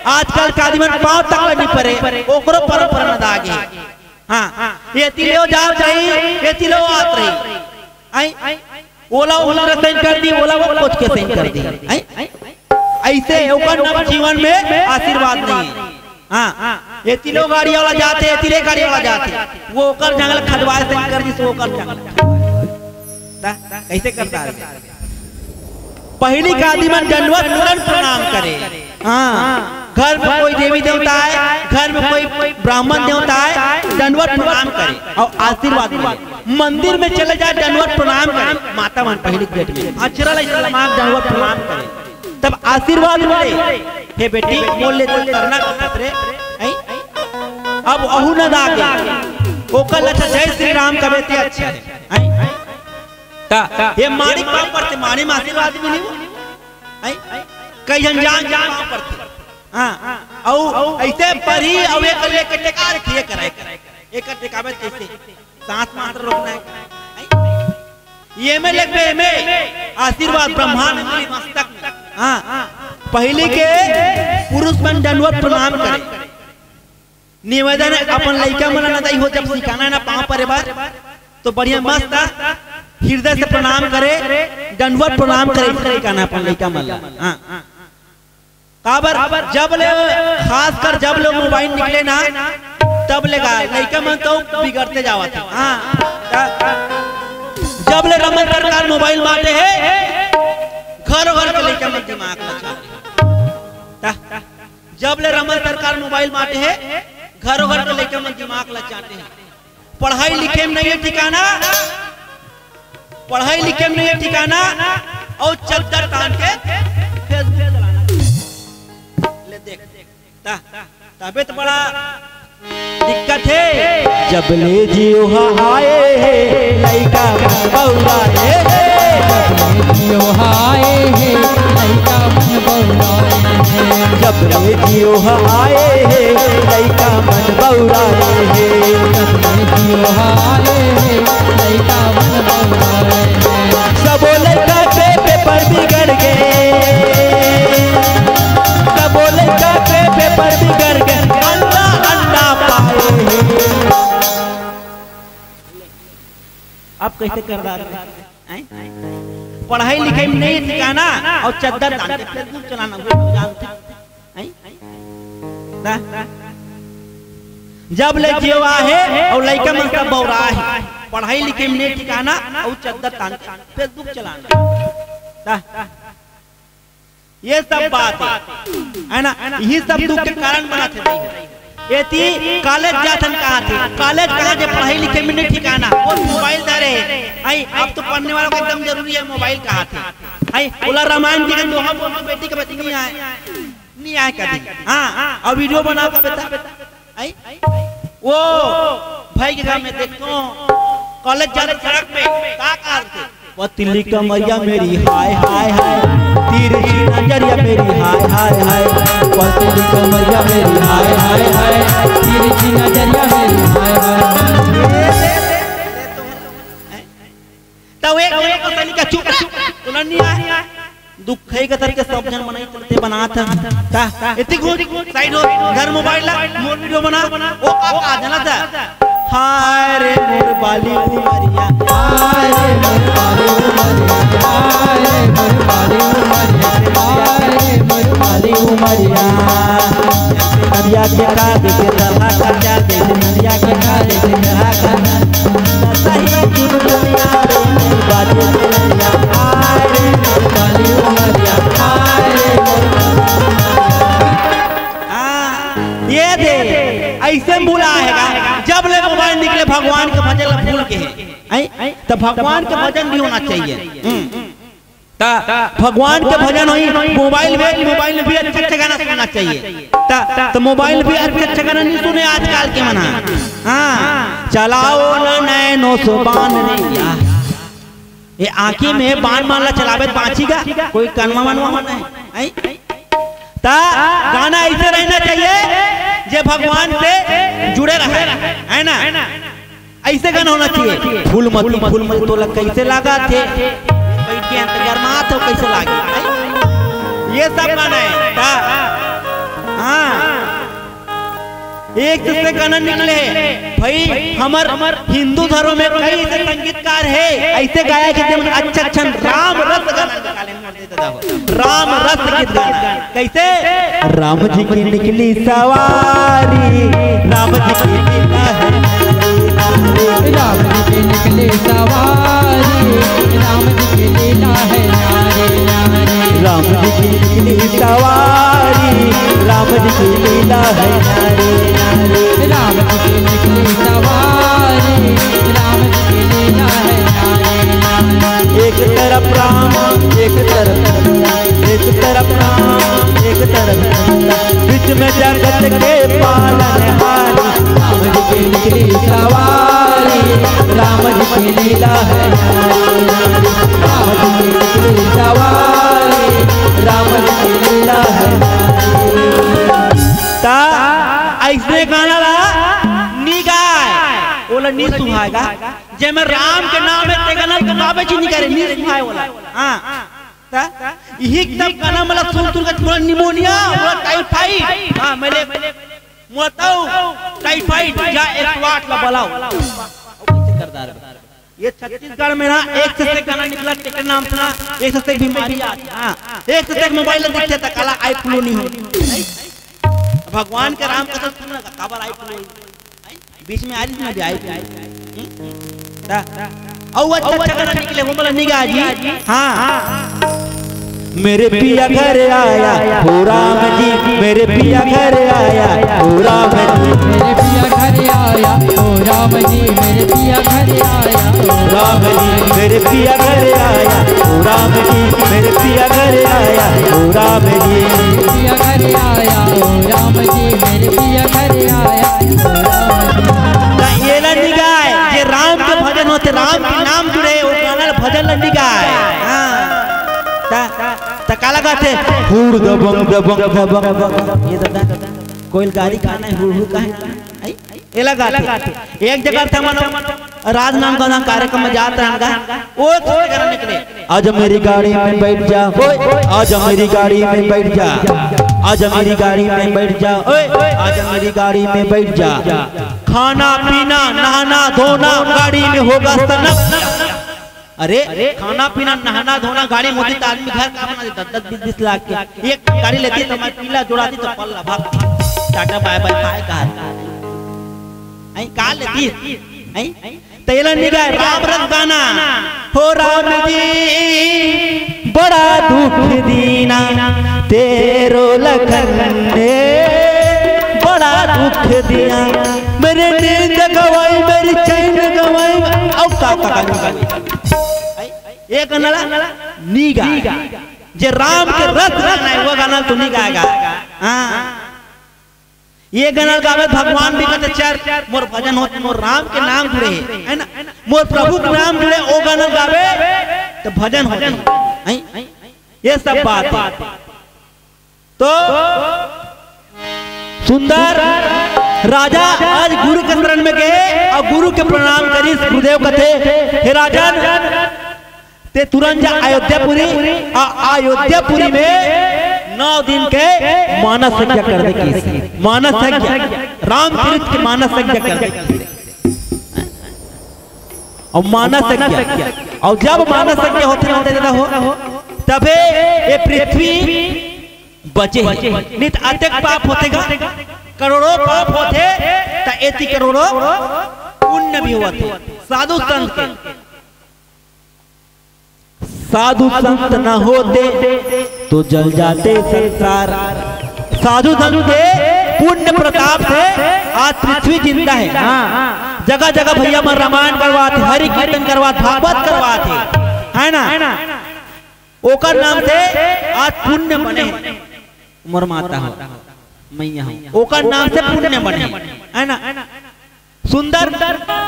आजकल के आदमी मन पाँव तक ला नहीं परे, ओकरो परंपरा नंदागे। हाँ, एती ले ओ जात रही, एती ले ओ आत रही। आई, ओला ओला साइन कर दी, ओला वो कोच के साइन कर दी। आई, ऐसे ओकर नव जीवन में आशीर्वाद नहीं है। हाँ, एती ले ओ गाड़ी वाला जाथे, एती ले गाड़ी वाला जाथे, वो ओकर जंगल खदवाए साइन कर दी, सो ओकर जंगल। ता, कैसे करता है? पहली का आदमी मन दंडवत तुरंत प्रणाम करे। हाँ, घर में कोई देवी देवता है, घर में कोई ब्राह्मण देवता है, दंडवत प्रणाम करे और आशीर्वाद मांगे। मंदिर में चले जाए, दंडवत प्रणाम करे। माता मन पहली के डेट में अचरा ला इस्तेमाल, दंडवत प्रणाम करे, तब आशीर्वाद मिले। हे बेटी, बोल ले, तू करना का पत्रे, हैं? अब अहू न दागे, ओकर लच्छा जय श्री राम कबे ते अच्छा है, हैं? ता, ये मानिक पाँव पड़थे, माने में आशीर्वाद मिली हो। आई? कई झन जान जान पाँव पड़थे। हाँ, अउ ऐसे परी, अउ एक लेके टेका रखिए करे। एक टेकावे कैसे? सांस मात्र रोकना है। आई? ये में लगबे, ये में आशीर्वाद ब्रह्मांड में मस्तक में। हाँ, पहले के पुरुष मन दंडवत प्रणाम करे। निवेदन है, अपन लइका मन ला दई हो, जब सिखाना है ना पाँव परे बर, तो बढ़िया मस्त हृदय से प्रणाम करे, दंडवत प्रणाम करे, ऐसे सिखाना अपन लइका मन ला। हाँ। काबर, जब ले, खासकर जब ले मोबाइल निकले ना, तब ले गा, लइका मन तो बिगड़ते जावत हे। हाँ। जब ले रमन सरकार मोबाइल बांटे हे, घरों घर के लइका मन दिमाग ला चाटे हे। जब ले रमन सरकार मोबाइल बांटे हे, घरों घर के लइका मन दिमाग ला चाटे हे। पढ़ाई लिखे में नहीं है ठिकाना, पढ़ाई लिखे में नहीं है ठिकाना, अउ चद्दर तान के Facebook चलाना। ले देख, ता, तबे तो बड़ा दिक्कत हे। जब ले Jio हा आए हे, लइका मन बउराए हे। Jio हा आए हे, लइका मन बउराए हे। जब ले Jio हा आए हे, लइका मन बउराए हे। Jio हा आए हे, लइका मन बउराए हे। सबो लइका के पेपर बिगड़ गे, सबो लइका के पेपर बिगड़ गे, अंडा अंडा पाए हे। अब कैसे कर रहा है? हैं? पढ़ाई लिखाई में नहीं ठिकाना अउ चद्दर तान के Facebook चलाना, वो जानते हैं? हैं? दा? जब ले Jio आहे अउ लइका मन सब बउराए हे, पढ़ाई लिखाई में नहीं ठिकाना अउ चद्दर तान के Facebook चलाना। दा? ये सब बात हे, है ना? यही सब दुख के कारण बनत हे भाई। एती कॉलेज जाथन कहाथे, कॉलेज कहाँ जे पढ़ाई लिखे में नहीं ठिकाना, वो मोबाइल धरे हे। आई, अब तो पढ़ने वालों को एकदम जरूरी है मोबाइल कहाथे। आई, ओला रामायण जी के दोहा बोल के बेटी के बच नहीं आए, नहीं आए कभी। हाँ, अउ वीडियो बना के बेटा। आई, वो भाई के घर में देखो, कॉलेज जाते सड़क पे का कार थे, पतली कमरिया मेरी हाय हाय हाय, तिरछी नजरिया मेरी हाय हाय हाय, पतली कमरिया मेरी हाय हाय हाय, तिरछी नजरिया मेरी हाय हाय हाय। तब एक एक तनिका चुप रह, तो लड़नी आए। दुख हे कतर के सब झन मनई तुरते बनात हे। ता, एती घूम, साइड हो, धर मोबाइल ला, मोर वीडियो बना, ओ का, का जना था। हाय रे मोर बाली उमरिया, हाय रे मोर बाली उमरिया, हाय रे मोर बाली उमरिया, हाय रे मोर बाली उमरिया। नदिया के कांधे के तरह का क्या देखे, नदिया के कांधे के तरह का। सही चुनचुनिया रे, बाजे चुनरिया, हाय रे मोर बाली उमरिया, हाय रे मोर। हाँ, ये दे, अइसे भुला हे गा, जब ले मोबाइल निकले भगवान के भजन ला भूल गे हे। हैं? त भगवान के भजन भी होना चाहिए। हम्म। त भगवान के भजन होही, मोबाइल में, मोबाइल में भी अच्छा अच्छा गाना सुनना चाहिए। त, त मोबाइल भी अच्छा अच्छा गाना नहीं सुने आजकल के मन ह। हाँ, चलाओ ना नैनो सो बान रे या। ये आँखी में बान मान ला चलावे त बाँची गा, कोई कनवा मनवा मन है, हैं? त गाना अइसे रहना चाहिए जे भगवान से जुड़े रहे, है ना? अइसे गाना होना चाहिए। फूलमती, फूलमती तोला कइसे लागथे? बइठ के अंत गरमात हो, कइसे लागे? ये सब गाना है। त हाँ, एक से गाना निकले भाई। हमर हिंदू धर्म में कई से संगीतकार है, अइसे गाया कि जेमन अच्छा अच्छा राम रस गाना निकाले। राम रस गीत गाना कइसे? राम जी की निकली सवारी, राम जी की लीला है। राम जी की निकली सवारी, राम जी की लीला है न्यारी न्यारी। राम जी की निकली सवारी, राम जी की लीला है न्यारी न्यारी। राम जी की निकली सवारी, राम जी की लीला है न्यारी न्यारी। एक तरफ राम, एक तरफ, एक तरफ राम, एक तरफ सीता, बीच में जगत के पालनहारी। राम जी की निकली सवारी, राम जी की लीला है न्यारी न्यारी। राम जी की निकली सवारी, राम जी की लीला है न्यारी न्यारी। त अइसने गाना ला नी गाय, ओला नी सुहाय गा। जेमे राम के नाम हे, ते गाना ल तो गाबे च नी करे, नी सुहाय ओला। हाँ। त इही सब गाना मोला सुन सुन के मोला निमोनिया, मोला टाइफाइड, हाँ, मोला, मोला तो टाइफाइड या एक्सपर्ट ला बलाओ। ये छत्तीसगढ़ में ना एक से एक गाना निकला, तेकर नाम सुना, एक से एक बीमारी आ, हाँ, एक से एक मोबाइल ला देखथे त काला आई फ्लू नहीं हो। भगवान के राम कसम सुन लगा, काबर आई फ्लू? बीच में आ रही थी ना, भी आई फ्लू। हम्म? ता? अउ अच्छा अच्छा गाना निकले, वो बोला निगाह जी। हाँ, हाँ। मेरे पिया घर आया हो राम जी, मेरे पिया घर आया हो राम जी। मेरे पिया घर आया हो राम जी, मेरे पिया घर आया हो राम जी, मेरे पिया घर आया हो राम जी, मेरे पिया घर आया हो राम जी। मेरे पिया घर आया हो राम जी, मेरे पिया घर आया हो राम जी। त एला नी गाय, जे राम के भजन होथे, राम के नाम जुड़े, वो गाना ल भजन ल नी गाय। हाँ। त, त काला गाथे? हुड़ दबंग दबंग दबंग दबंग। ये दादा, कोई गाड़ी खाना है, हुड़ हुड़ का है? आई? एला गाथे। एक जगह था मनो राजनांदगांव कार्यक्रम में जात रहन गा, ओ छोटे घर निकले। आजा मेरी गाड़ी में बैठ जा, ओए, आजा मेरी गाड़ी में बैठ जा, आजा मेरी गाड़ी में बैठ जा, ओए, आजा मेरी गाड़ी में बैठ जा। खाना पीना, नहाना धोना गाड़ी में होगा सनम। अरे, खाना पीना, नहाना धोना गाड़ी में होती त आदमी घर का बना देता, दस बीस बीस लाख के। एक गाड़ी लेती त मैं पीला जोड़ाती त पल्ला भाग, टाटा बाय बाय, काय कहा? आई का लेती? आई? त एला नी गाय, राम रस गाना। हो राम जी बड़ा दुख दीना, तेरो लखन ने बड़ा दुख दिया। मेरे नींद गवाई, मेरी चैन गवाई। अउ का, का, का, का? ये गाना ला नी गाय। जे राम के रस गाना है, वो गाना तो नी गाय गा। हाँ। ये गाना गावे भगवान भी कहथे, "चल, मोर भजन होथे, मोर राम के नाम जुड़े हे, है ना? मोर प्रभु के नाम जुड़े, ओ गाना गावे, त भजन होथे।" हैं? ये सब बात हे। तो सुंदर राजा आज गुरु के शरण में गे अउ गुरु के प्रणाम करिस। गुरुदेव कथे, "हे राजन, ते तुरंत जा अयोध्यापुरी, अउ अयोध्यापुरी में नौ दिन के मानस यज्ञ कर दे" कहिस। मानस यज्ञ, रामचरित के मानस यज्ञ कर दे कहिस। अउ मानस यज्ञ, अउ जब मानस यज्ञ होथे ना, होथे ना हो, तभे ये पृथ्वी बचे हे। नहीं त अतेक पाप होथे गा, करोड़ों पाप होथे, त एती करोड़ों पुण्य भी होथे। साधु संत के साधु संत न होते तो जल जाते संसार। साधु संत के पुण्य प्रताप से आज पृथ्वी जिंदा हे। हाँ, जगह जगह भैया मन रामायण करवात हे, हरि कीर्तन करवात, भागवत करवात हे, है ना? ओकर नाम से आज पुण्य बने हे। मोर माता हो, मैया हो, ओकर नाम से पुण्य बने हे, है ना? सुंदर,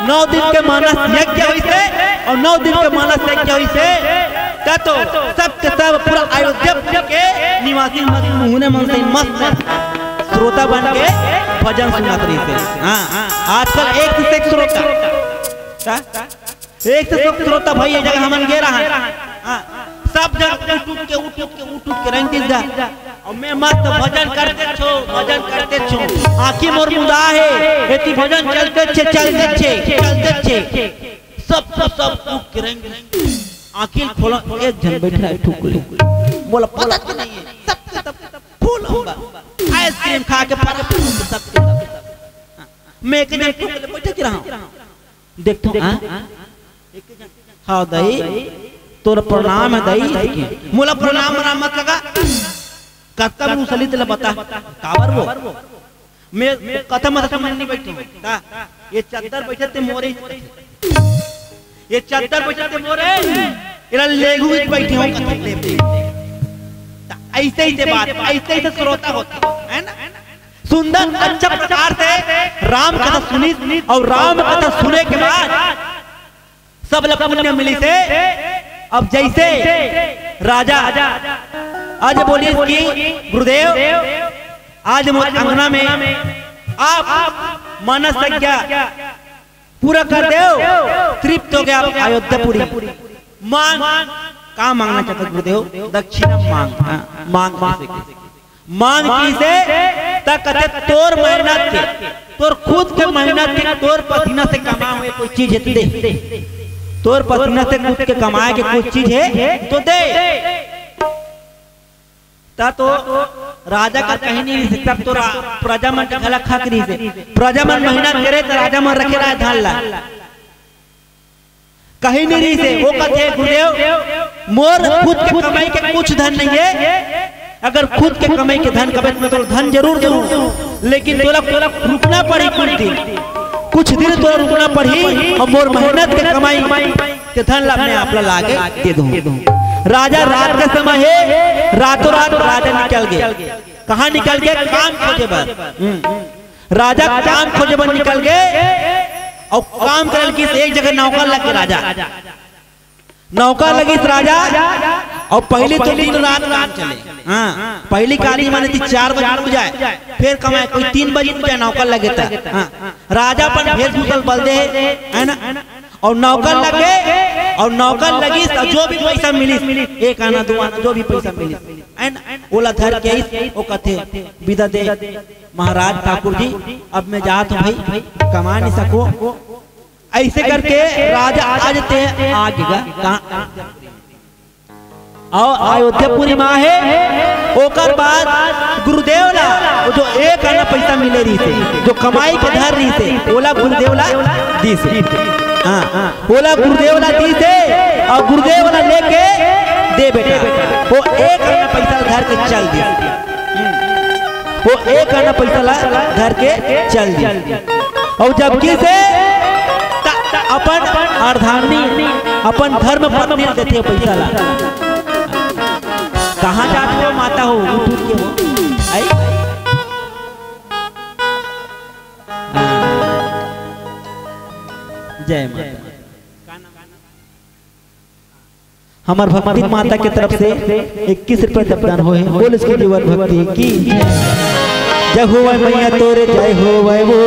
नौ दिन के मानस यज्ञ होइसे, अउ नौ दिन के मानस यज्ञ होइसे, त तो सबके सब पूरा अयोध्या के निवासी मस्त मुहूने मन से मस्त श्रोता बन के भजन सुनत रहिसे। हाँ, आजकल एक से एक श्रोता, का? एक से एक श्रोता भाई, ये जगह हमन गे रहन। हाँ, सब जन उठ उठ के, उठ उठ के, उठ उठ के रेंग दिस गा। अउ मैं मस्त भजन करते छो, भजन करते छो। आँखी मोर मुंदा हे, एती भजन चलते छे, चलते छे, चलते छे। सब तो सब उठ के रेंग दिस। आँखी ल खोला, एक झन बैठा हे ठुकली। मोला पता तो नहीं हे, सब के सब फूल होगा। आइसक्रीम खा के पारा फूल सब के सब। हाँ, मैं एक झन ठुकली बैठे के रहा हूँ। देखथों, हाँ? हाँ दई, तोर प्रणाम हे दई, कहिके। मोला प्रणाम मना मत लगा। कतका मुसली तेला बता। काबर वो? मैं कथा मत समझ नहीं बैठे। का? ये चद्दर बैठे ते मोरे। ये चद्दर बैठे ते मोरे। एला लेगू ही बैठे हो कथा ले। त ऐसे ही से बात, ऐसे ही से श्रोता होता, है ना? सुंदर अच्छा प्रकार से राम कथा सुनिस अउ राम कथा सुने के बाद सब ला पुण्य मिलिसे। अब जैसे राजा आज बोलिस कि गुरुदेव, आज मोर अंगना में आप मानस यज्ञ पूरा कर देव, तृप्त हो गया अयोध्यापुरी। मांग, का मांगना चाहता गुरुदेव? दक्षिणा मांग, हाँ, मांग कैसे के? मांग कइसे? त कथे तोर मेहनत के, तोर खुद के मेहनत के, तोर पसीना से कमाए हुए कोई चीज हे त दे। तोर पसीना से खुद के कमाए के कोई चीज हे त दे। त तो राजा का कहीं नहीं रहिस, तब तो रा-, प्रजा मन के घला खा के रहिस। प्रजा मन मेहनत करे त राजा मन रखे रहे धान ला। कहीं नहीं रहिस हे। वो कथे, "गुरुदेव, मोर खुद के कमाई के कुछ धन नहीं हे। अगर खुद के कमाई के धन कबे त मैं तोला धन जरूर दूँ, लेकिन तोला, तोला रुकना पड़ही कुछ दिन। कुछ दिन तोला रुकना पड़ही अउ मोर मेहनत के कमाई के धन ला मैं आप ला लाके दे दूँ।" राजा रात के समय हे, रातों रात राजा निकल गे। कहाँ निकल गे? काम खोजे बर। हम्म। राजा काम खोजे बर निकल गे अउ काम करे लगिस, एक जगह नौकर लग गे राजा। नौकर लगिस राजा, अउ पहिली तो दिन रात काम चले। हाँ, पहिली काली माने थी चार बजे उठ जाए, फेर कमाए, कोई तीन बजे उठ जाए नौकर लगे त। हाँ, राजा अपन भेष भूषा ल बदले हे, है ना? अउ नौकर लगे, अउ नौकर लगिस, अउ जो भी पैसा मिलिस, एक आना, दू आना, जो भी पैसा मिलिस, है ना? ओला धर के आइस, ओ कथे, "बिदा दे महाराज ठाकुर जी, अब मैं जात हूँ भाई, कमा नहीं सको।" ऐसे करके राजा आज ते आगे गा, कहाँ? अउ अयोध्यापुरी म आहे। ओकर बाद गुरुदेव ला वो जो एक आना पैसा मिले रहिसे, जो कमाई के धर रहिसे, ओला गुरुदेव ला दीसे। हाँ, ओला गुरुदेव ला दीसे अउ गुरुदेव ला लेके दे बेटा, वो एक आना पैसा धर के चल दीस। वो एक आना पैसा ला धर के चल दीस। अउ जबकि से त-, त-, अपन अर्धांगिनी, अपन धर्म पत्नी ल देथे पैसा ला। कहाँ जात हो माता हो, उठ उठ के हो। आई? हाँ। जय माता। हमर भक्ति माता के तरफ से इक्कीस रुपया दान होए हे। बोल इसके जीवन भक्ति की जय। जय होवय मैया तोरे, जय होवय वो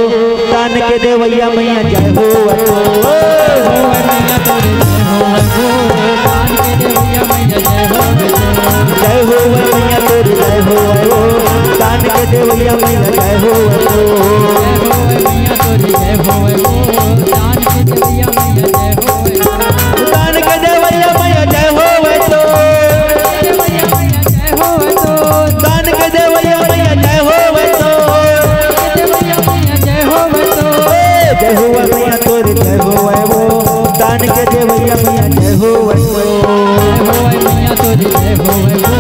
दान के देवैया मैया, जय होवय वो। जय होवय मैया तोरे, जय होवय वो दान के देवैया मैया, जय होवय वो। दान के देवैया मैया जय होवय तो। दान के देवैया मैया जय होवय तो। ए, जय होवय मैया तोर जय होवय वो। दान के देवैया मैया जय होवय तो। जय होवय मैया तोर जय होवय तो।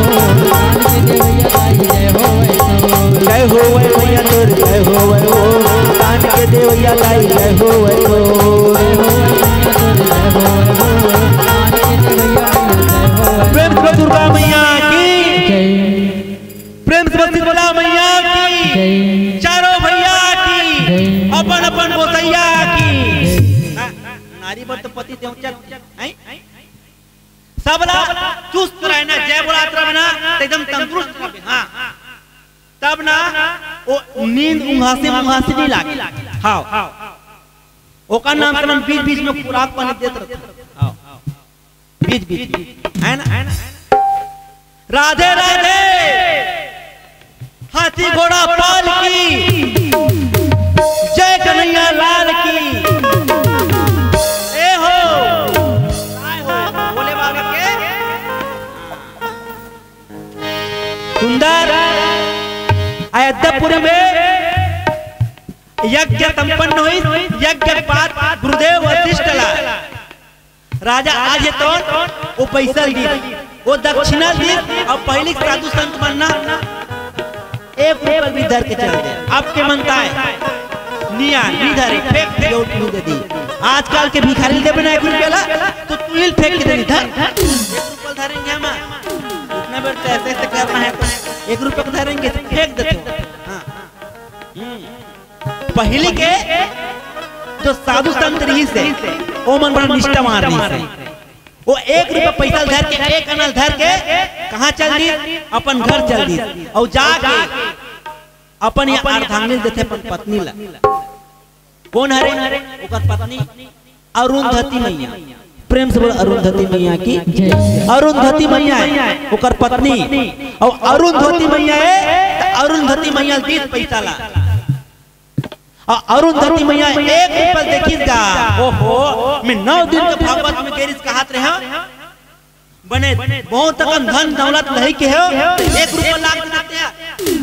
दान के देवैया दाई जय होवय तो। जय होवय मैया तोर जय होवै हो, कान के देवैया दाई जय होवै हो। प्रेम से दुर्गा मैया की, प्रेम से शीतला मैया की, चारों भैया की, अपन अपन गोसैया की। नारी बर तो पति देव चल, हैं? सबला चुस्त रहना, जय बोलात रहना, त एकदम तंदुरुस्त रहबे। हाँ, तब ना वो नींद उंघासी मुंघासी नहीं लागे। हाँ, ओकर नाम से हम बीच बीच में खुराक पानी देत रहते। हाँ, बीच बीच में, है ना? राधे राधे। हाथी घोड़ा पाल की जय, कन्हैया लाल की। ए हो, भोले बाबा के सुंदर अयोध्यापुर में यज्ञ संपन्न हुई। यज्ञ के बाद गुरुदेव वशिष्ठ ला राजा आज ये तोन वो पैसा दी, वो दक्षिणा दी। और पहले साधु संत बनना एक रुपया भी धर के चल दे। आपके मनता है निया नी धरे, फेंक दिया, उठ नहीं दे दी। आजकल के भिखारी देबे ना एक रुपया ला, तो तू ही फेंक के दे दी, धर। एक रुपया धरेंगे हम, इतना बेर तो ऐसे ऐसे करना है, तो एक रुपया को धरेंगे, फेंक देते हो। हाँ। हम्म। पहले के जो साधु संत रहिस हे, ओमन बड़ा निष्ठावान रहिस हे। वो एक रुपया पैसा धर के, एक अना ल धर के कहाँ चल दिस? अपन घर चल दिस। और जाके अपन ये अर्धांगिनी देथे अपन पत्नी ला। कौन हरे? ओकर पत्नी अरुंधति मैया। प्रेम से बोल, अरुंधति मैया की। अरुंधति मैया हे ओकर पत्नी, और अरुंधति मैया हे, त अरुंधति मैया ल दिस पैसा ला। और अरुंधति मैया एक रुपया देखिस गा, ओहो, मैं नौ दिन के भागवत में गे रहेंव, कहत रहेंव, बने बहुत अकन धन दौलत लही के हो, एक रुपया लाग देते हैं,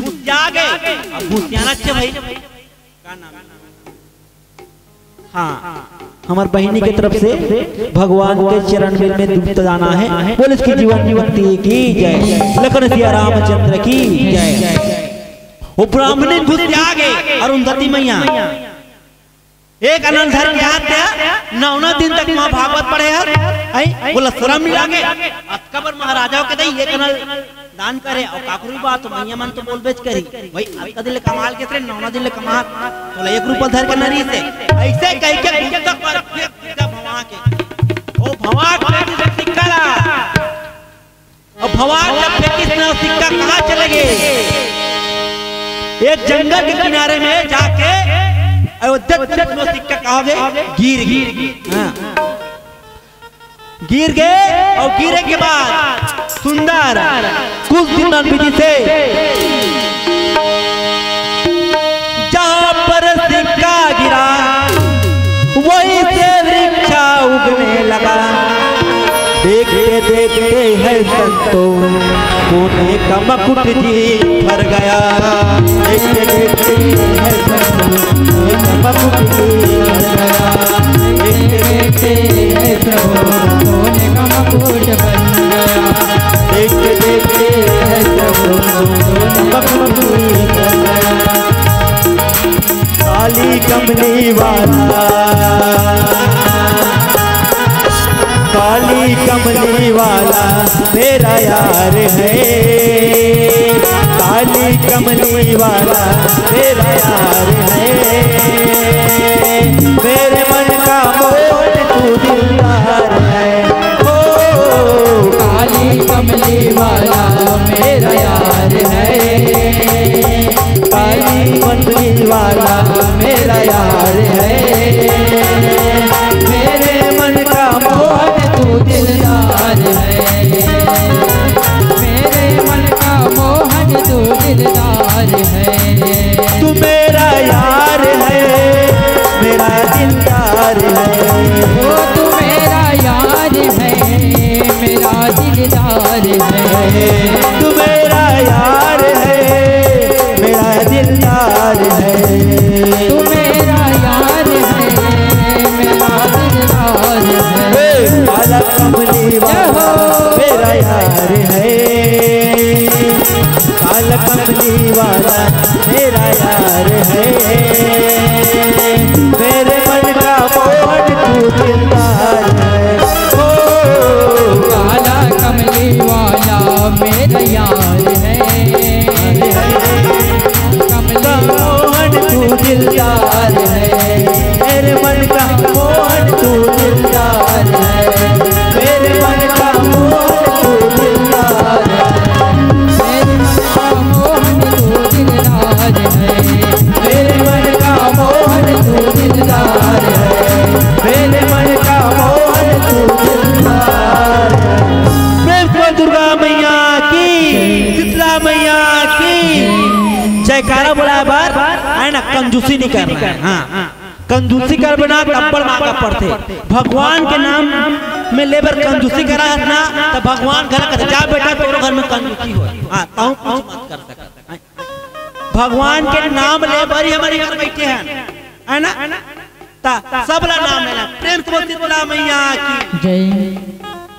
घुसिया गे। अब घुसियाना चाहिए भाई। का नाम? हाँ, हमार बहिनी के तरफ से भगवान के चरण में, में दूध जाना है। बोल इसकी जीवन मुक्ति की जय, लखन सिया रामचंद्र की जय। वो ब्राह्मणी घुसिया गे, अरुंधति मैया एक अना ल धर के हाथ दे, नौना दिन तक माँ भागवत पढ़े हस, हैं? बोला शरम नहीं लागे? अतका बर महाराजा के दई एक अना ल दान करे, और काकरू बात तो मैया मन तो बोलबेच करी। भाई, अतका दिन ले कमाल के तेरे नौना दिन ले कमा, तोला एक रुपया धर के नरी से, ऐसे कह के गुप्ता पर फेंक दिया भवा के। ओ भवा के सिक्का ला। अब भवा जब फेंकिस ना, सिक्का कहाँ चले गे? एक जंगल के किनारे में जाके अयोध्या में सिक्का कहाँ गे? गिर गे। हाँ। गिर गे और गिरे के बाद सुंदर कुछ दिन बीती से जहाँ पर सिक्का गिरा, वहीं से वृक्ष उगने लगा। देखते देखते है संतों, सोने का मकुट जी भर गया। देखते देखते है संतों, सोने का मकुट जी भर गया। देखते देखते है प्रभु, सोने का मकुट बन गया। देखते देखते है प्रभु, सोने का मकुट जी भर गया। काली कमली वाला, काली कमली वाला मेरा यार है। काली कमली वाला मेरा यार है। मेरे मन का मोहन तू दिलदार है। ओ काली कमली वाला मेरा यार है। काली कमली वाला मेरा यार है। मेरे मन का मोहन तू दिलदार है। मेरे मन का मोहन तू दिलदार है। तू मेरा यार है, मेरा दिलदार है। ओ तू मेरा यार है, मेरा दिलदार है। तू मेरा यार है, मेरा दिलदार है। तू मेरा यार है, मेरा दिलदार है। ए, काला कमली वाला जय हो। मेरा यार है। काला कमली वाला मेरा यार मेरे मन का मोहन तू दिलदार है। ओ, काला कमली वाला मेरा यार है। कमली मोहन तू दिलदार है। मेरे मन का मोहन तू दिलदार है। मेरे मन का मोहन तू दिलदार है। मेरे मन का मोहन तू दिलदार है। मेरे मन का मोहन तू दिलदार है। मेरे मन का मोहन तू दिलदार है। प्रेम से दुर्गा मैया की, शीतला मैया की जयकारा बोलाए बर, है ना, कंजूसी नहीं करना है। हाँ, कंजूसी करबे ना, तब्बड़ मांगा पड़थे। भगवान के नाम में लेबर कंजूसी करा हस ना, त भगवान घर कहथे, "जा बेटा, तोरो घर में कंजूसी हो।" हाँ, तहूँ कुछ मत कर सकत। भगवान के नाम ले बर ही हमर घर बैठे हैं, है ना? ता सबला नाम लेना। प्रेम से बोल शीतला मैया की जय।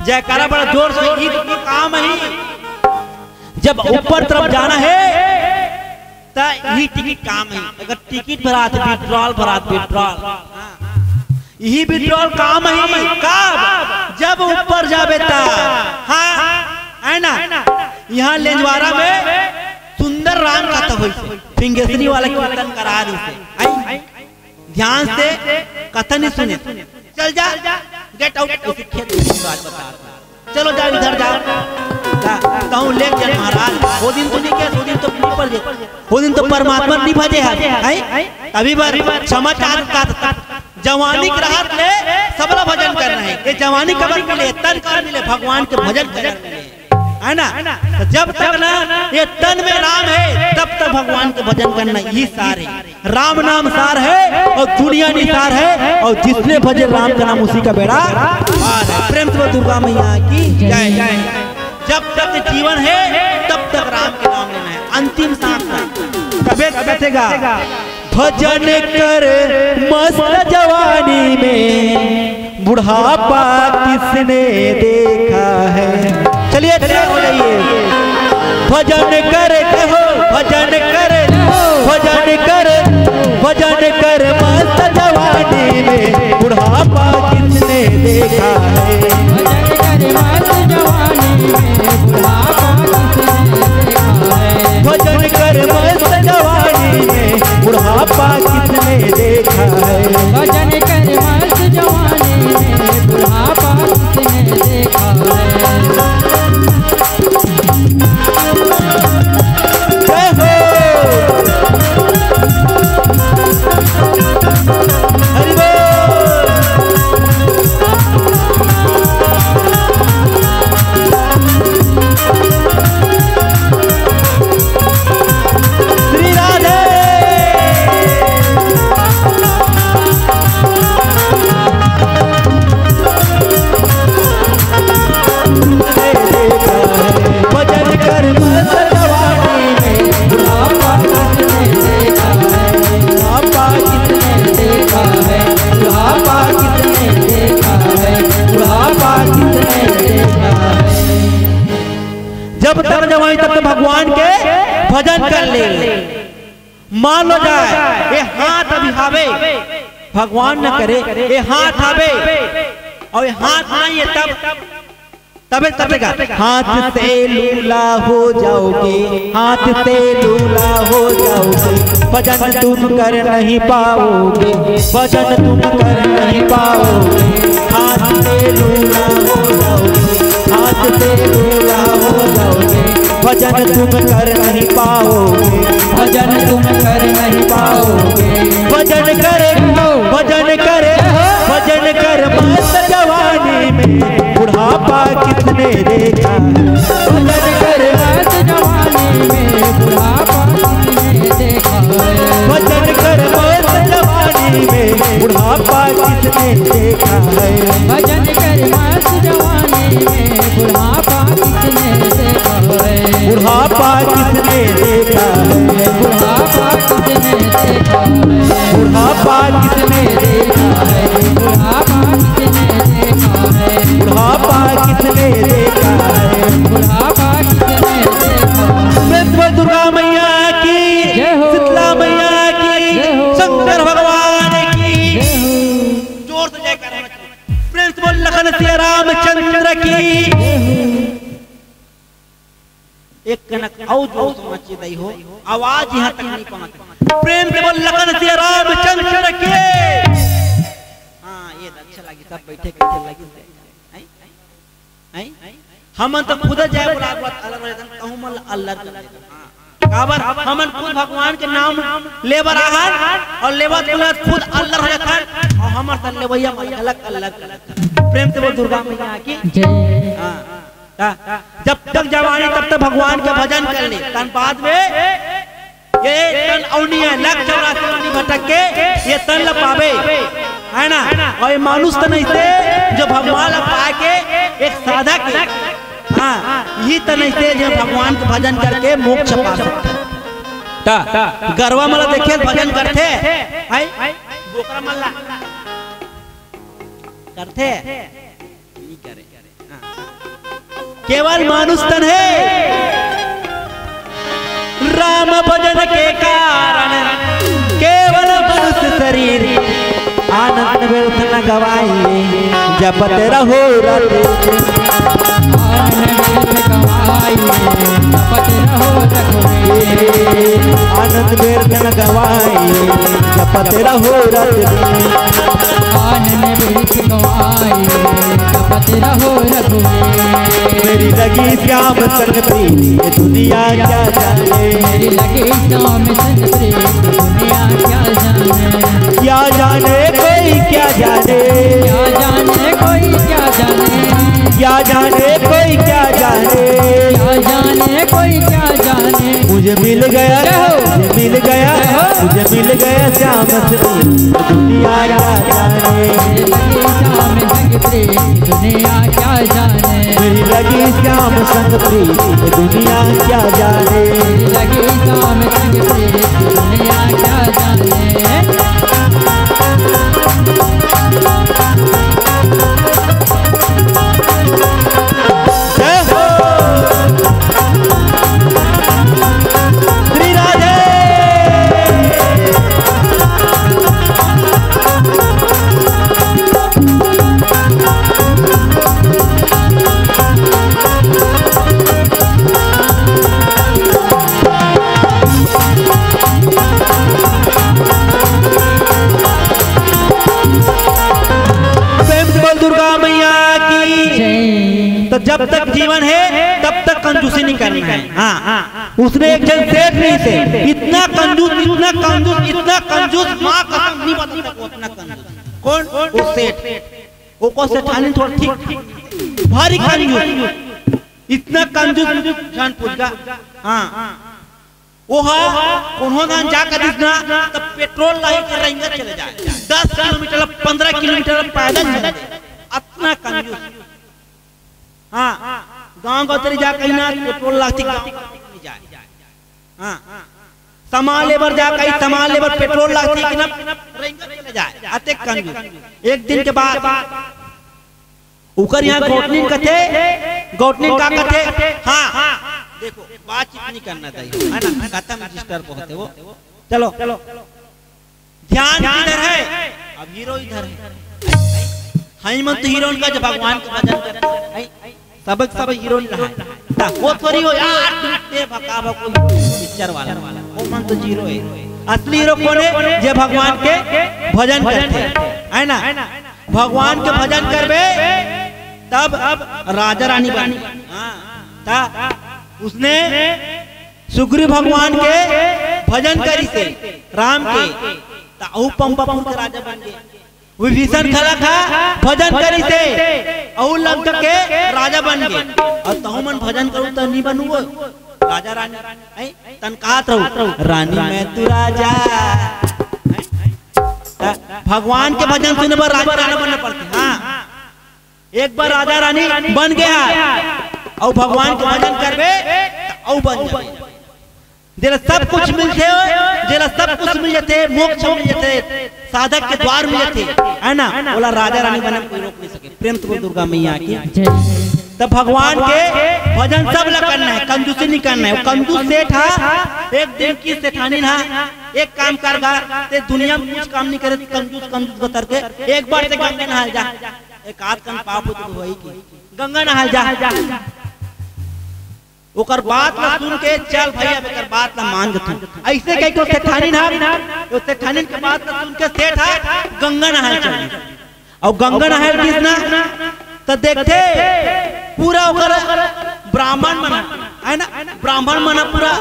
जयकारा बड़ा जोर से, ई तो काम ही। जब ऊपर तरफ जाना है, ता यही टिकट काम है। अगर टिकट भरात, विड्रॉल भरात, विड्रॉल, यही विड्रॉल काम है। कब? जब ऊपर जाबे ता। हाँ, है ना? यहाँ लेंजवारा में सुंदर राम कथा होइसे, फिंगेश्वरी वाला कीर्तन करा दिसे। आई, ध्यान से कथा नहीं सुने, चल जा, गेट आउट। उसी खेत में बात बता रहा। चलो जाओ, इधर जाओ। ता, ताहू लेके जा महाराज। वो दिन तो नहीं किया, वो दिन तो ऊपर जे, वो दिन तो परमात्मा नहीं भजे है, हैं? तभी बार क्षमा चाहत, चाहत, जवानी के रहत ले सबला भजन करना है। ये जवानी कबर के लिए, तन कर मिले, भगवान के भजन करना है, है ना? तो जब तक ना ये तन में राम है, तब तक भगवान के भजन करना, यही सार है। राम नाम सार है और दुनिया निसार है, और जिसने भजे राम का नाम उसी का बेड़ा पार है। प्रेम से बोल दुर्गा मैया की जय। जब तक जीवन है, तब तक राम के नाम लेना है, अंतिम सांस तक। तबे तो बचेगा। भजन कर मस्त जवानी में, बुढ़ापा किसने देखा है। चलिए, तैयार हो जाइए। भजन कर, जय हो, भजन कर, भजन कर, भजन कर मस्त जवानी में, बुढ़ापा किसने देखा है। भजन कर मस्त जवानी में, बुढ़ापा किसने देखा है। भजन कर मस्त जवानी में, बुढ़ापा किसने देखा है। भजन कर मस्त जवानी में, बुढ़ापा किसने देखा है। जय हो। हरि बोल। श्री राधे। भजन कर मस्त जवानी में, बुढ़ापा किसने देखा है, बुढ़ापा किसने देखा है, बुढ़ापा किसने देखा है, बुढ़ापा किसने देखा है। जब तक जवानी तब तक भगवान के भजन कर ले। मान लो जाए, ये हाथ अभी हावे, भगवान न करे, ये हाथ हावे, और ये हाथ नहीं है तब, तबे तबे का। हाथ से लूला हो जाओगे, हाथ से लूला हो जाओगे, भजन तुम कर नहीं पाओगे, भजन तुम कर नहीं पाओगे। हाथ से लूला हो जाओगे, हाथ से लूला हो जाओगे, भजन तुम कर नहीं पाओगे, भजन तुम कर नहीं पाओगे। भजन कर, भजन कर, भजन कर मस्त जवानी में, बुढ़ापा किसने देखा। भजन कर मस्त जवानी में, बुढ़ापा किसने देखा। भजन कर मस्त जवानी में, बुढ़ापा किसने देखा है। भजन कर मस्त जवानी में, बुढ़ापा किसने देखा है। बुढ़ापा किसने देखा है। बुढ़ापा किसने देखा है। बुढ़ापा किसने देखा है। बुढ़ापा किसने देखा है। बुढ़ापा किसने देखा है। बुढ़ापा किसने देखा है। प्रेम से दुर्गा मैया की, जय हो। शीतला मैया की, की एक कनक अउ जोर से मचे दई हो, आवाज यहाँ तक नहीं पहुंच। प्रेम से बोल लखन सिया रामचंद्र के। हाँ, ये अच्छा लगी, सब बैठे कैसे लगी। हैं? हैं? हमन तो खुद जाए बोला, बोला, अलग हो जाता, कहूँ मन अल्लर कर देता। हाँ। काबर हमन खुद भगवान के नाम ले बर आहन अउ लेवत बोलत खुद अल्लर हो जाता, अउ हमर सन लेवैया मन अलग अल्लर कर देता। प्रेम से बोल दुर्गा मैया की। जय। हाँ। ता, जब तक जवानी तब तक भगवान के भजन कर ले, तन बाद में ये तन अउनी है, लाख चौरासी योनि भटक के ये तन ल पावे, है ना? अउ ये मानुष तन ऐसे जो भगवान ल पाए के एक साधक है। हाँ, ये तन ऐसे जो भगवान के भजन करके मोक्ष पा सकता है। ता, गरवा मन ल देखे भजन करथे, हैं? बोकरा मन ल करथे? नहीं करे। केवल मानुष तन हे। राम भजन के कारण केवल मनुष्य शरीर। आनंद व्यर्थ न गवाई, जपत रहो रघुवीर। आनंद व्यर्थ गवाई, जपत रहो रघुवीर। आनंद व्यर्थ न गवाई, जपत रहो रघुवीर। आनंद व्यर्थ गवाई, जपत रहो रघुवीर। मेरी लगी श्याम संग प्रीत, ये दुनिया क्या जाने। मेरी लगी श्याम संग प्रीत, ये दुनिया क्या जाने। क्या जाने कोई क्या जाने। क्या जाने कोई क्या जाने। क्या जाने कोई क्या जाने। क्या जाने कोई क्या जाने। मुझे मिल गया, जय हो। मुझे मिल गया, जय हो। मुझे मिल गया श्याम संग प्रीत, दुनिया क्या जाने। मेरे लगे श्याम संग प्रीत, दुनिया क्या जाने। मेरी लगी श्याम संग प्रीत, दुनिया क्या जाने। मेरी लगी श्याम संग प्रीत, दुनिया क्या जाने। जय हो। श्री राधे। प्रेम से बोल दुर्गा मैया की। जय। तो जब तक जीवन है तब तक कंजूसी नहीं करना है। हाँ, उसने एक जन सेठ नहीं से इतना कंजूस, इतना कंजूस, इतना कंजूस, माँ कसम नहीं बता सको उतना कंजूस। कौन? वो सेठ। ओको सेठानी थोड़ा ठीक, भारी कंजूस, इतना कंजूस झन पूछगा। हाँ, वो हा कोनो दान जा कदिस ना, तब पेट्रोल लाही के रेंगत चले जाए, दस किलोमीटर, पन्द्रह किलोमीटर पैदल चले जाए, अतना कंजूस। हाँ, गांव गांव तरी जा कहीं ना पेट्रोल लाही गांव गांव तरी जाए। हाँ, सामान ले बर जा कहीं, सामान ले बर पेट्रोल लाही कि ना रेंगत चले जाए, अतेक कंजूस। एक दिन के बाद उकर यहाँ गौटनिन कथे, गौटनिन का कथे? हाँ, देखो, बातचीत नहीं करना चाहिए, है ना? खत्म, डिस्टर्ब होते वो। चलो, ध्यान किधर है? अब हीरो इधर है। हई मन तो हीरोइन का जब भगवान के भजन करते हैं, सबक सब हीरोइन रहा है। ता, वो थोड़ी हो यार, तुम ते भका भको पिक्चर वाला, वो मन तो हीरो है। असली हीरो कौन है? जे भगवान के भजन करते हैं, है ना? भगवान के भजन करबे तब राजा रानी बन। हाँ, ता उसने सुग्रीव भगवान के भजन करिसे, राम के, ता अहू पंपापुर के राजा बन गे। विभीषण घला का भजन करिसे, अहू लंका के राजा बन गे। अउ तहू मन भजन करू त नी बनू वो राजा रानी। हैं? तन कहत रहू, "रानी मैं तू राजा।" हैं? त भगवान के भजन सुने बर राजा रानी बनना पड़थे। हाँ, एक बार राजा रानी बन गे हा, अउ भगवान के भजन करबे, त अउ बन जाबे। जेला सब कुछ मिलथे, जेला सब कुछ मिल जाथे, मोक्ष मिल जाथे, साधक के द्वार मिल जाथे, है ना? ओला राजा रानी बने कोई रोक नहीं सके। प्रेम से बोल दुर्गा मैया की। जय। त भगवान के भजन सब ला करना है, कंजूसी नहीं करना है। वो कंजूस सेठ हा, एक दिन की सेठानी हा, एक काम कर गा, ते दुनिया में कुछ काम नहीं करे, कंजूस, कंजूस बतर के एक बार ते गंगा नहा जा, एक आध कन पाप हो तो वही की। गंगा नहाय ल जा। ओकर बात ला सुन के, "चल भई, अब एकर बात ला मान जथन।" अइसे कहिके ओ सेठानिन ह, ओ सेठानिन के बात ला सुन के सेठ ह गंगा नहाय ल चल दिस। अउ गंगा नहाय ल गिस ना, त देखथे पूरा ओकर ब्राह्मण मन, हे ना, ब्राह्मण मन पूरा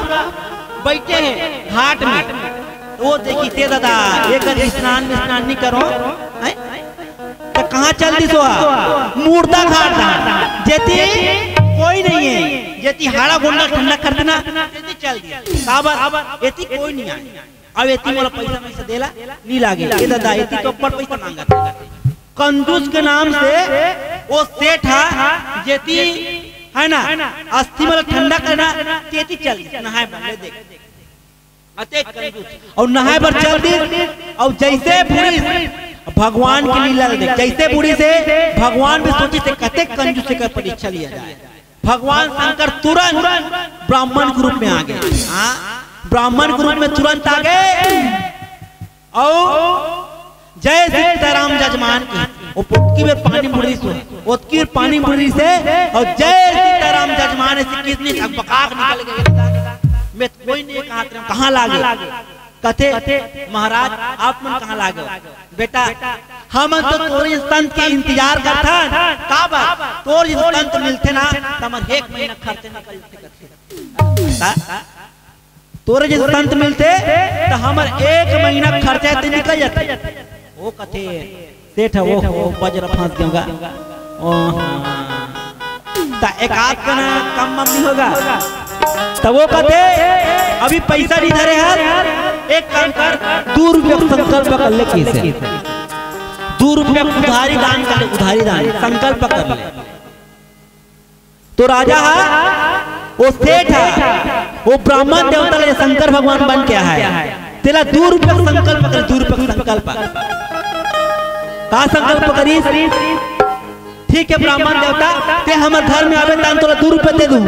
बइठे हे घाट में। त ओ देखिस, "ए ददा, एकर स्नान विस्नान नइ करों, हे?" त कहाँ चल दिस ओ ह? मुर्दा घाट डहर, जेती कोई नइ हे, जेती हाड़ा गोड़ ल ठंडा करथे ना, तेती चल दिस। काबर? एती कोई नइ आय। अउ एती मोला पइसा वइसा दे ल नइ लागे। ए ददा, एती तो अब्बड़ पइसा मांगत हे। कंजूस के नाम से ओ सेठ ह, जेती, हे ना, अस्थि मन ल ठंडा करना, तेती चल दिस नहाय बर। ले देख, अतेक कंजूस। अउ नहाय बर चल दिस, अउ जइसे बूड़िस, भगवान के लीला ल देख, जइसे बूड़िस हे, भगवान भी सोचिस हे, "कतेक कंजूस, एकर परीक्षा लिया जाए।" भगवान शंकर तुरंत ब्राह्मण के रूप में आ गे। हाँ, ब्राह्मण के रूप में तुरंत आ गे। अउ "जय सीताराम जजमान" कहिस। ओ ओतकी बेर पानी म बूड़िस हे, ओतकी बेर पानी म बूड़िस हे, अउ "जय सीताराम जजमान" अइसे कहिस, अकबकाके निकल गे। मैं कोई नइ कहत रहेंव, कहाँ लागे? कथे, "महाराज, आप मन कहाँ लागे हो? बेटा, हमन तो तोर जइसन संत के इंतजार करथन।" काबर? "तोर जइसन संत मिलथे ना, त हमर एक महीना खर्चा निकल जथे," कथे। त तोर जइसन संत मिलथे, त हमर एक महीना खर्चा ते निकल जथे। ओ कथे, सेठ ह, "ओहो, बजरा फंस गेंव गा।" ओहो। त एकाध कन कम मम नइ होगा। त ओ कथे, "अभी पइसा नइ धरे हस, एक काम कर, दू रुपया के संकल्प कर ले," कहिस हे। "दू रुपया के उधारी दान कर ले, उधारी दान, संकल्प कर ले।" त राजा ह, ओ सेठ ह, ओ ब्राह्मण देवता ल शंकर भगवान बन के आय हे, तेला दू रुपया के संकल्प कर, दू रुपया के संकल्प। का संकल्प करिस? "ठीक हे ब्राह्मण देवता, तें हमर घर में आबे, त तोला दू रुपया दे दूं।"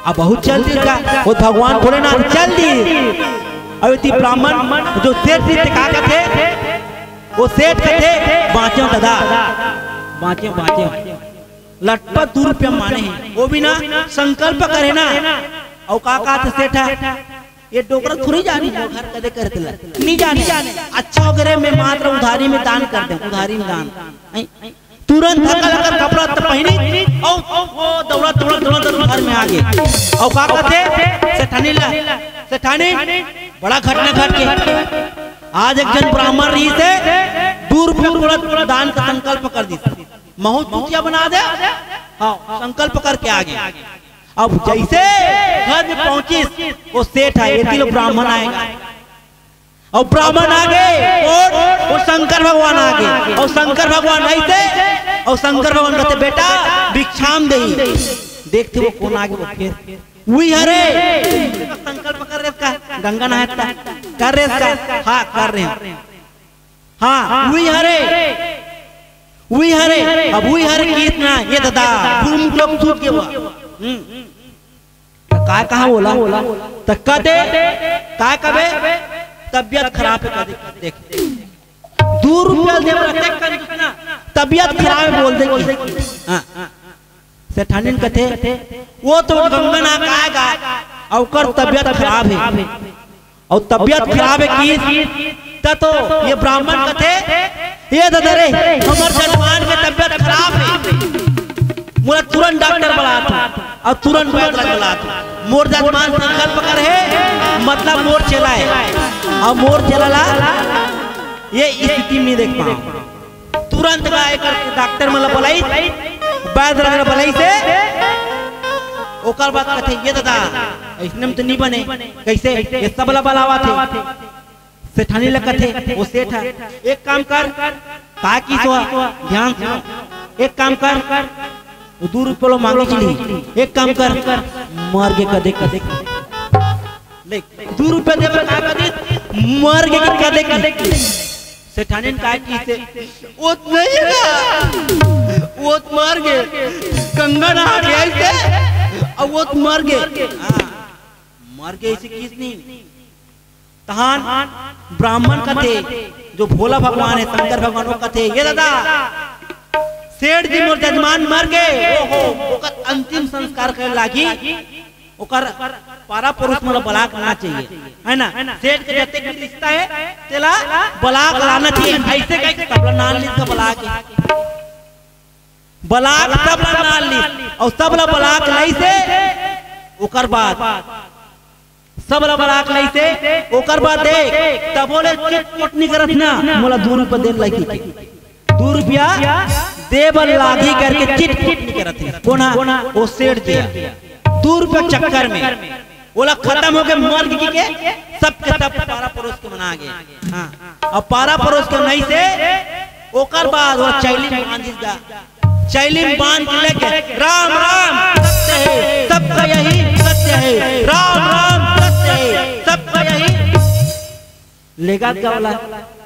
अब बहुत चल दिस गा, ओ भगवान भोलेनाथ चल दिस। अउ एती ब्राह्मण जो सेठ रहिस तें का कथे? ओ सेठ कथे, "बाँचेंव ददा, बाँचेंव, बाँचेंव।" लटपट दू रुपया माने हे, ओ भी ना संकल्प करे ना। अउ का कथे सेठ ह, "ए डोकरा थोड़ी जानही, मोर घर कदे करे तेला नइ जानय। अच्छा हो गे रे, मैं मात्र उधारी में दान कर देंव, उधारी में दान।" तुरंत हकल हकल कपड़ा त पहिनिस, अउ ओ दौड़त दौड़त दौड़त दौड़त घर में आ गे। अउ का कथे, "सेठानी ला, सेठानी, बड़ा घटना घट गे। आज एक झन ब्राह्मण रहिस हे, दू रुपया के दान के संकल्प कर दिस।" महूँ चूतिया बना देंव। हाँ, संकल्प करके आ गे। अब जइसे घर में पहुंचिस, ओ सेठ ह, एती ले ब्राह्मण आय गा। अउ ब्राह्मण आ गे, अउ ओ शंकर भगवान आ गे। अउ शंकर भगवान अइसे, अउ शंकर भगवान कथे, "बेटा, भिक्षाम देहि।" देखथे ओ कोन आ गे, ओ फेर, "उही हरे।" संकल्प कर रेहेस का, गंगा नहात का, कर रेहेस का, हाँ, कर रेहेंव। हाँ, उही हरे, उही हरे, अब उही हरे कहिस ना, ए ददा, गुरुमुख लोग सूत गे बा। हम्म। त काय कहाँ बोला? त कथे, काय कबे? तबियत खराब हे कथे, देख। दू रुपया दे बर अतेक कंजूस ना, तबियत खराब हे बोल दे कि। हाँ। सेठानिन कथे, "ओ तो गंगा नहा के आय गा, अउ ओकर तबियत खराब हे।" अउ तबियत खराब हे कहिस, त तो ए ब्राह्मण कथे, "ए ददा रे, हमर जजमान के तबियत खराब हे, मोला तुरंत डॉक्टर बलात हो, अउ तुरंत वैद्य ला बलात हो। मोर जजमान संकल्प करे हे, मतलब मोर चेला हे, अउ मोर चेला ला ए स्थिति में नइ देख पावंव।" तुरंत गा एकर डॉक्टर मन ला बलाइस, वैद्य ला बलाइस हे। ओकर बाद कथे, "ए ददा, अइसने में तो नइ बने।" कइसे? ए सब ला बलावत हे। सेठानी ला कथे, ओ सेठ ह, "एक काम कर, का कहिस ओ ह, ध्यान से सुन, एक काम कर, ओ दू रुपया ला मांगे चली, एक काम कर, मर गे कथे कथे।" ले, दू रुपया दे बर का कथे, मर गे कथे कथे। सेठानिन काय कहिस हे, "ओ तो नइ हे गा, ओ तो मर गे, गंगा नहा के आइस हे, अउ ओ तो मर गे।" हाँ, मर गे अइसे कहिस नहीं। तहान ब्राह्मण कथे, जो भोला भगवान हे, शंकर भगवान, ओ कथे, "ए ददा, सेठ जी, मोर जजमान मर गे, ओहो, ओकर अंतिम संस्कार करे लागी, ओकर पारा परोस मन ला बला के लाना चाहिए, है ना? सेठ के जतेक भी रिश्ता हे, तेला बला के लाना चाहिए। अइसे कहिके सब ला नान लिस, बला के, बला के सब ला नान लिस, अउ सब ला बला के लाइसे, ओकर बाद सब ला बला के लाइसे, ओकर बाद देख, तभो ले चिटपुट नइ करत ना, मोला दू रुपया दे ल लगही के। दू रुपया दे बर लागही करके चिटपुट नइ करत हे। कोन हा? ओ सेठ जी हा। दू रुपया चक्कर में ओला खतम होके मर गे के, सबके सब पारा परोस के मना गे। हाँ, अब पारा परोस के लाइसे, ओकर बाद वो चैली बांधिस गा। चैली बांध के लेके, "राम राम सत्य हे, सबका यही सत्य हे, राम राम सत्य हे, सबका यही।" लेगा गा ओला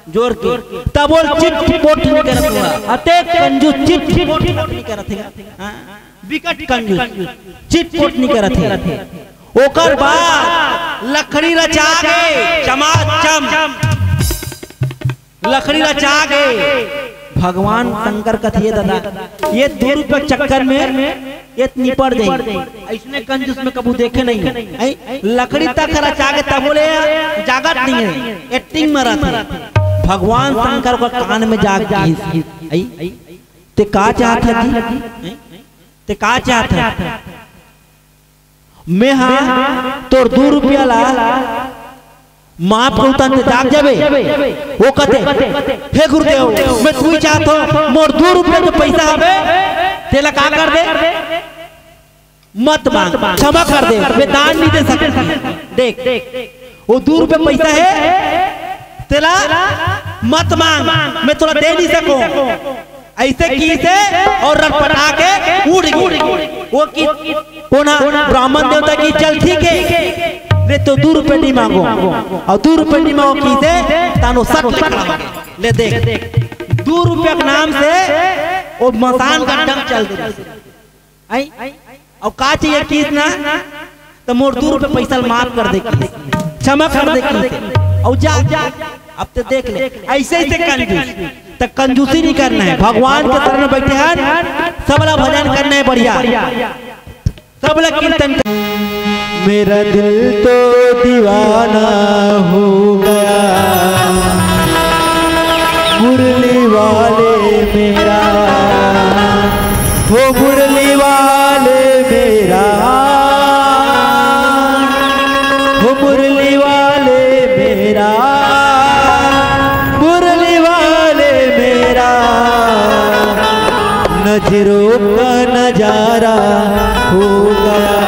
जोर के, तभो ले चिटपुट नइ करत हुआ, अतेक कंजूस चिटपुट नइ करत हे। हाँ, बिकट कंजूस, चिटपुट नइ करत हे। ओकर बाद लकड़ी रचा गे, चमाचम लकड़ी रचा गे। भगवान शंकर कथे, "दादा, ये दू रुपया चक्कर में ये निपट जाही।" अइसने कंजूस में कभू देखे नइ हों। अई, लकड़ी तक रचा गे तभो ले जागत नइ हे, acting मारत हे। भगवान शंकर के कान में जाके कहिस, "अई, ते का चाहत हस जी? अई, ते का चाहत हस?" मैं हा तोर दू रुपया ला माफ करहूं त ते जाग जाबे। वो कथे, "हे गुरुदेव, मैं तो उही चाहत हों, मोर दू रुपया के पैसा हवे, तेला का कर दे, मत मांग, क्षमा कर दे, मैं दान नइ दे सकत।" देख, वो दू रुपया पैसा हे, तेला मत मांग, मैं तोला दे नइ सकों। अइसे कहिसे अउ रटपटा के उड़ गे। वो कि कोन हा? ब्राह्मण देवता कहिस, "चल ठीक हे, ले तो दू रुपया नइ मांगों, अउ दू रुपया नइ मांगों," कहिसे, तानो सट ले खड़ा हो गे। ले देख, दू रुपया के नाम से वो मसान गड्ढा में चल दे। अई? अउ का चाहिए कहिस ना, त मोर दू रुपया पैसा ल माफ कर दे कहिस, क्षमा कर दे कहिस, अउ जा, अब ते देख ले, अइसे अइसे कंजूस, त कंजूसी नइ करना हे। भगवान के शरण में बइठे हन, सबला भजन करना हे बढ़िया, सबला कीर्तन कर। मेरा दिल तो दीवाना हो गया मुरली वाले मेरा, हो मुरली वाले मेरा, हो मुरली वाले मेरा, मुरली वाले मेरा, नजरों का नजारा हो गया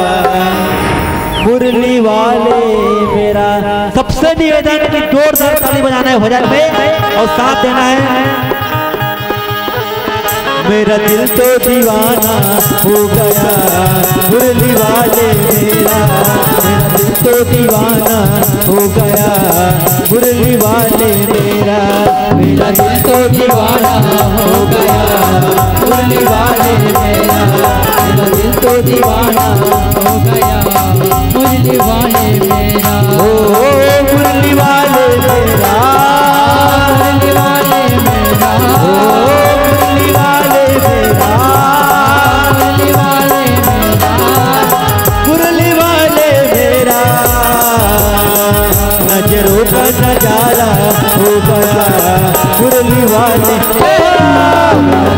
मुरली वाले मेरा। सबसे निवेदन कि जोरदार ताली बजाना है भजन में और साथ देना है। मेरा दिल तो दीवाना हो गया मुरली वाले मेरा, मेरा दिल तो दीवाना हो गया मुरली वाले मेरा, मेरा दिल तो दीवाना हो गया मुरली वाले मेरा, मेरा दिल तो दीवाना हो गया मुरली वाले मेरा। ओ मुरली वाले मेरा, मुरली वाले मेरा। ओ मुरली वाले मेरा, मुरली वाले मेरा। मुरली वाले मेरा, नजरों का नजारा हो गया मुरली वाले। ओ,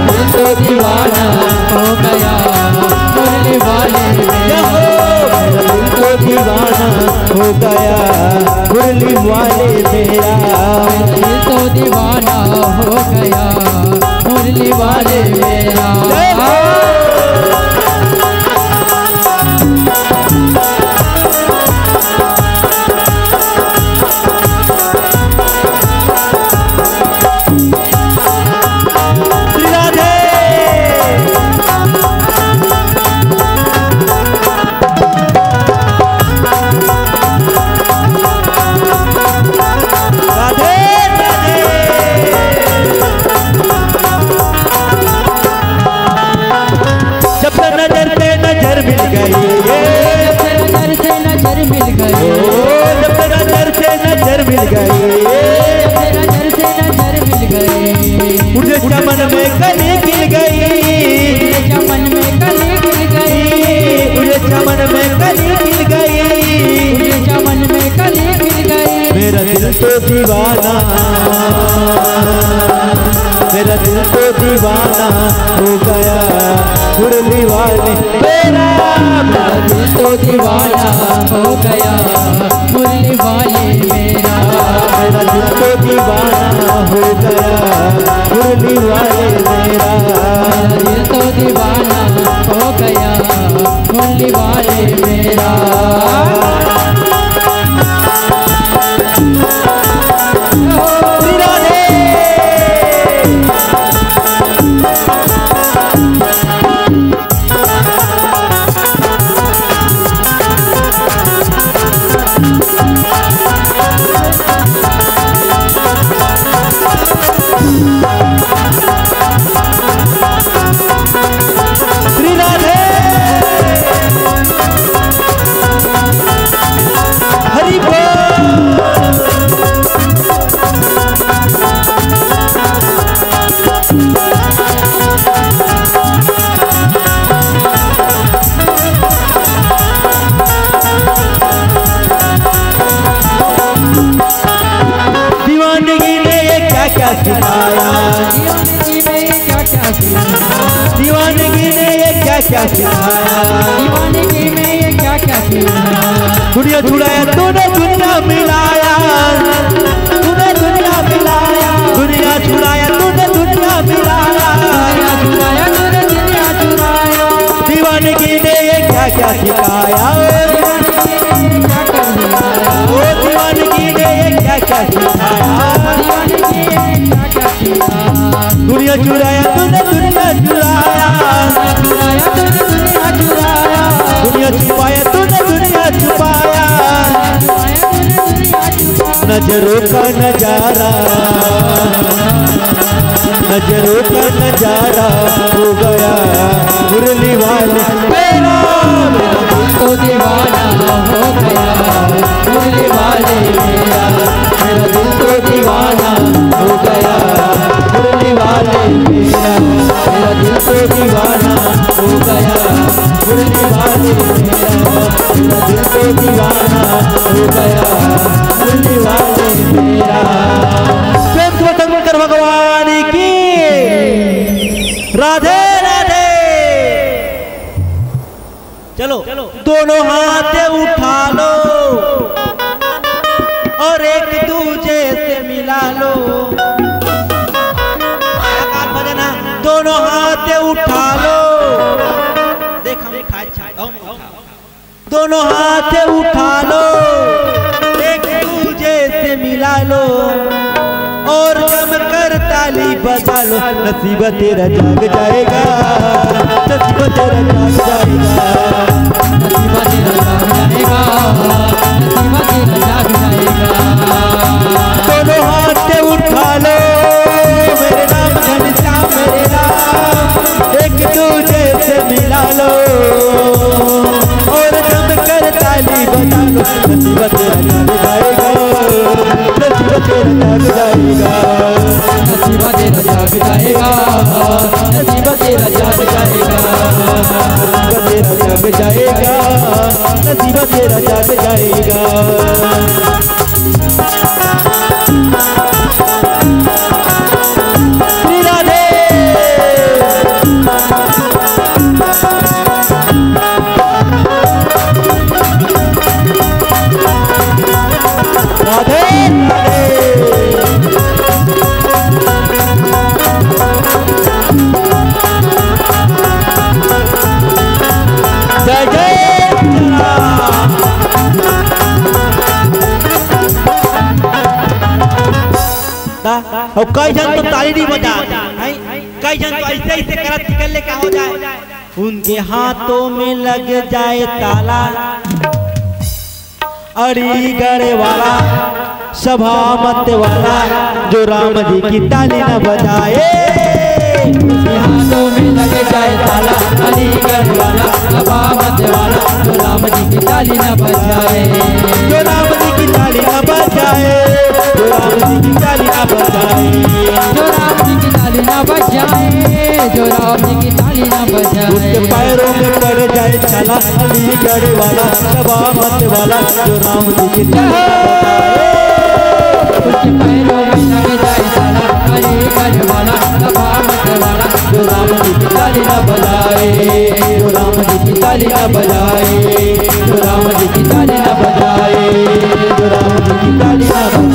दिल तो दीवाना हो गया मुरली वाले मेरा। दिल तो दीवाना हो गया मुरली वाले मेरा। दिल तो दीवाना हो गया मुरली वाले मेरा। जय हो। श्री राधे। राधे राधे। जब नजर से नजर मिल गई, जब नजर से नजर मिल गई, ओ, जब नजर से नजर मिल गई, जब नजर से नजर मिल गई, मुझे चमन में कली खिल गई, मन में कली खिल गई। उड़ीसा मन में कली खिल गई। मेरा दिल तो दीवाना, मेरा दिल तो दीवाना हो गया मुरली वाले मेरा। मेरा दिल तो दीवाना हो गया मुरली वाले मेरा। मेरा दिल तो दीवाना हो गया मुरली वाले मेरा। मेरा दिल तो दीवाना हो गया मुरली वाले मेरा। श्री राधे। श्री राधे। हरि बोल। दीवानगी ने ये क्या क्या सिखाया। दीवानगी ने ये क्या क्या सिखाया। दीवानगी ने ये क्या क्या सिखाया। दीवानगी में ये क्या क्या सिखाया। दुनिया छुड़ाया तूने दुनिया मिलाया। तूने दुनिया मिलाया। दुनिया छुड़ाया तूने दुनिया मिलाया। दुनिया छुड़ाया तूने दुनिया छुड़ाया। दीवानगी ने ये क्या क्या सिखाया। दीवानगी ने ये क्या क्या सिखाया। ओ दीवानगी ने ये क्या क्या सिखाया। दीवानगी ने ये क्या क्या सिखाया। दुनिया चुराया तूने दुनिया चुराया। दुनिया चुराया तूने दुनिया चुराया। दुनिया छुपाया तूने दुनिया छुपाया। दुनिया चुराया तूने दुनिया छुपाया। नजरों का नजारा, नजरों का नजारा हो गया मुरली वाले मेरा। मेरा दिल तो दीवाना हो गया मुरली वाले मेरा। मेरा दिल तो दीवाना हो गया मुरली वाले मेरा। मेरा दिल तो दीवाना हो गया मुरली वाले मेरा। मेरा दिल तो दीवाना हो गया मुरली वाले मेरा। प्रेम से शंकर भगवान की राधे राधे। चलो, दोनों हाथ उठा लो और एक दूजे से मिला लो। आकाश भजन है, दोनों हाथ उठा लो। देख, हम खाए छा-, हम उठा। दोनों हाथ उठा लो, एक दूजे से मिला लो और जमकर ताली बजा लो। नसीब तेरा जाग जाएगा, नसीब तेरा जाग जाएगा। नसीब तेरा जाग जाएगा, नसीब तेरा जाग जाएगा। दोनों हाथ उठा लो, मेरे राम घनश्याम मेरे राम, एक दूजे से मिला लो और जमकर ताली बजा लो। नसीब तेरा जाग जाएगा, नसीब तेरा जाग जाएगा। नसीब तेरा जाग जाएगा, नसीब तेरा जाग जाएगा। नसीब तेरा जाग जाएगा, नसीब तेरा जाग जाएगा। श्री राधे। राधे राधे। जय जय राम। दा, अउ कई झन तो ताली नहीं बजा, हैं? कई झन तो ऐसे ऐसे करत निकल ले का हो जाए। उनके हाथों में लग जाए ताला, अलीगढ़ वाला, सभा मत वाला, जो राम जी की ताली न बजाए। उनके हाथों में लग जाए ताला, अलीगढ़ वाला, सभा मत वाला, जो राम जी की ताली न बजाए। जो राम जी की ताली न बजाए, जो राम जी की ताली न बजाए। जो राम जी की ताली न बजाए। जो राम जी की ताली ना बजाए। उसके पैरों में पड़ जाए छाला, अलीगढ़ वाला, शबा मत वाला, जो राम जी की ताली ना बजाए। उसके पैरों में पड़ जाए छाला, अलीगढ़ वाला, शबा मत वाला, जो राम जी की ताली ना बजाए, जो राम जी की ताली ना बजाए, जो राम जी की ताली ना बजाए, जो राम जी की ताली ना बजाए।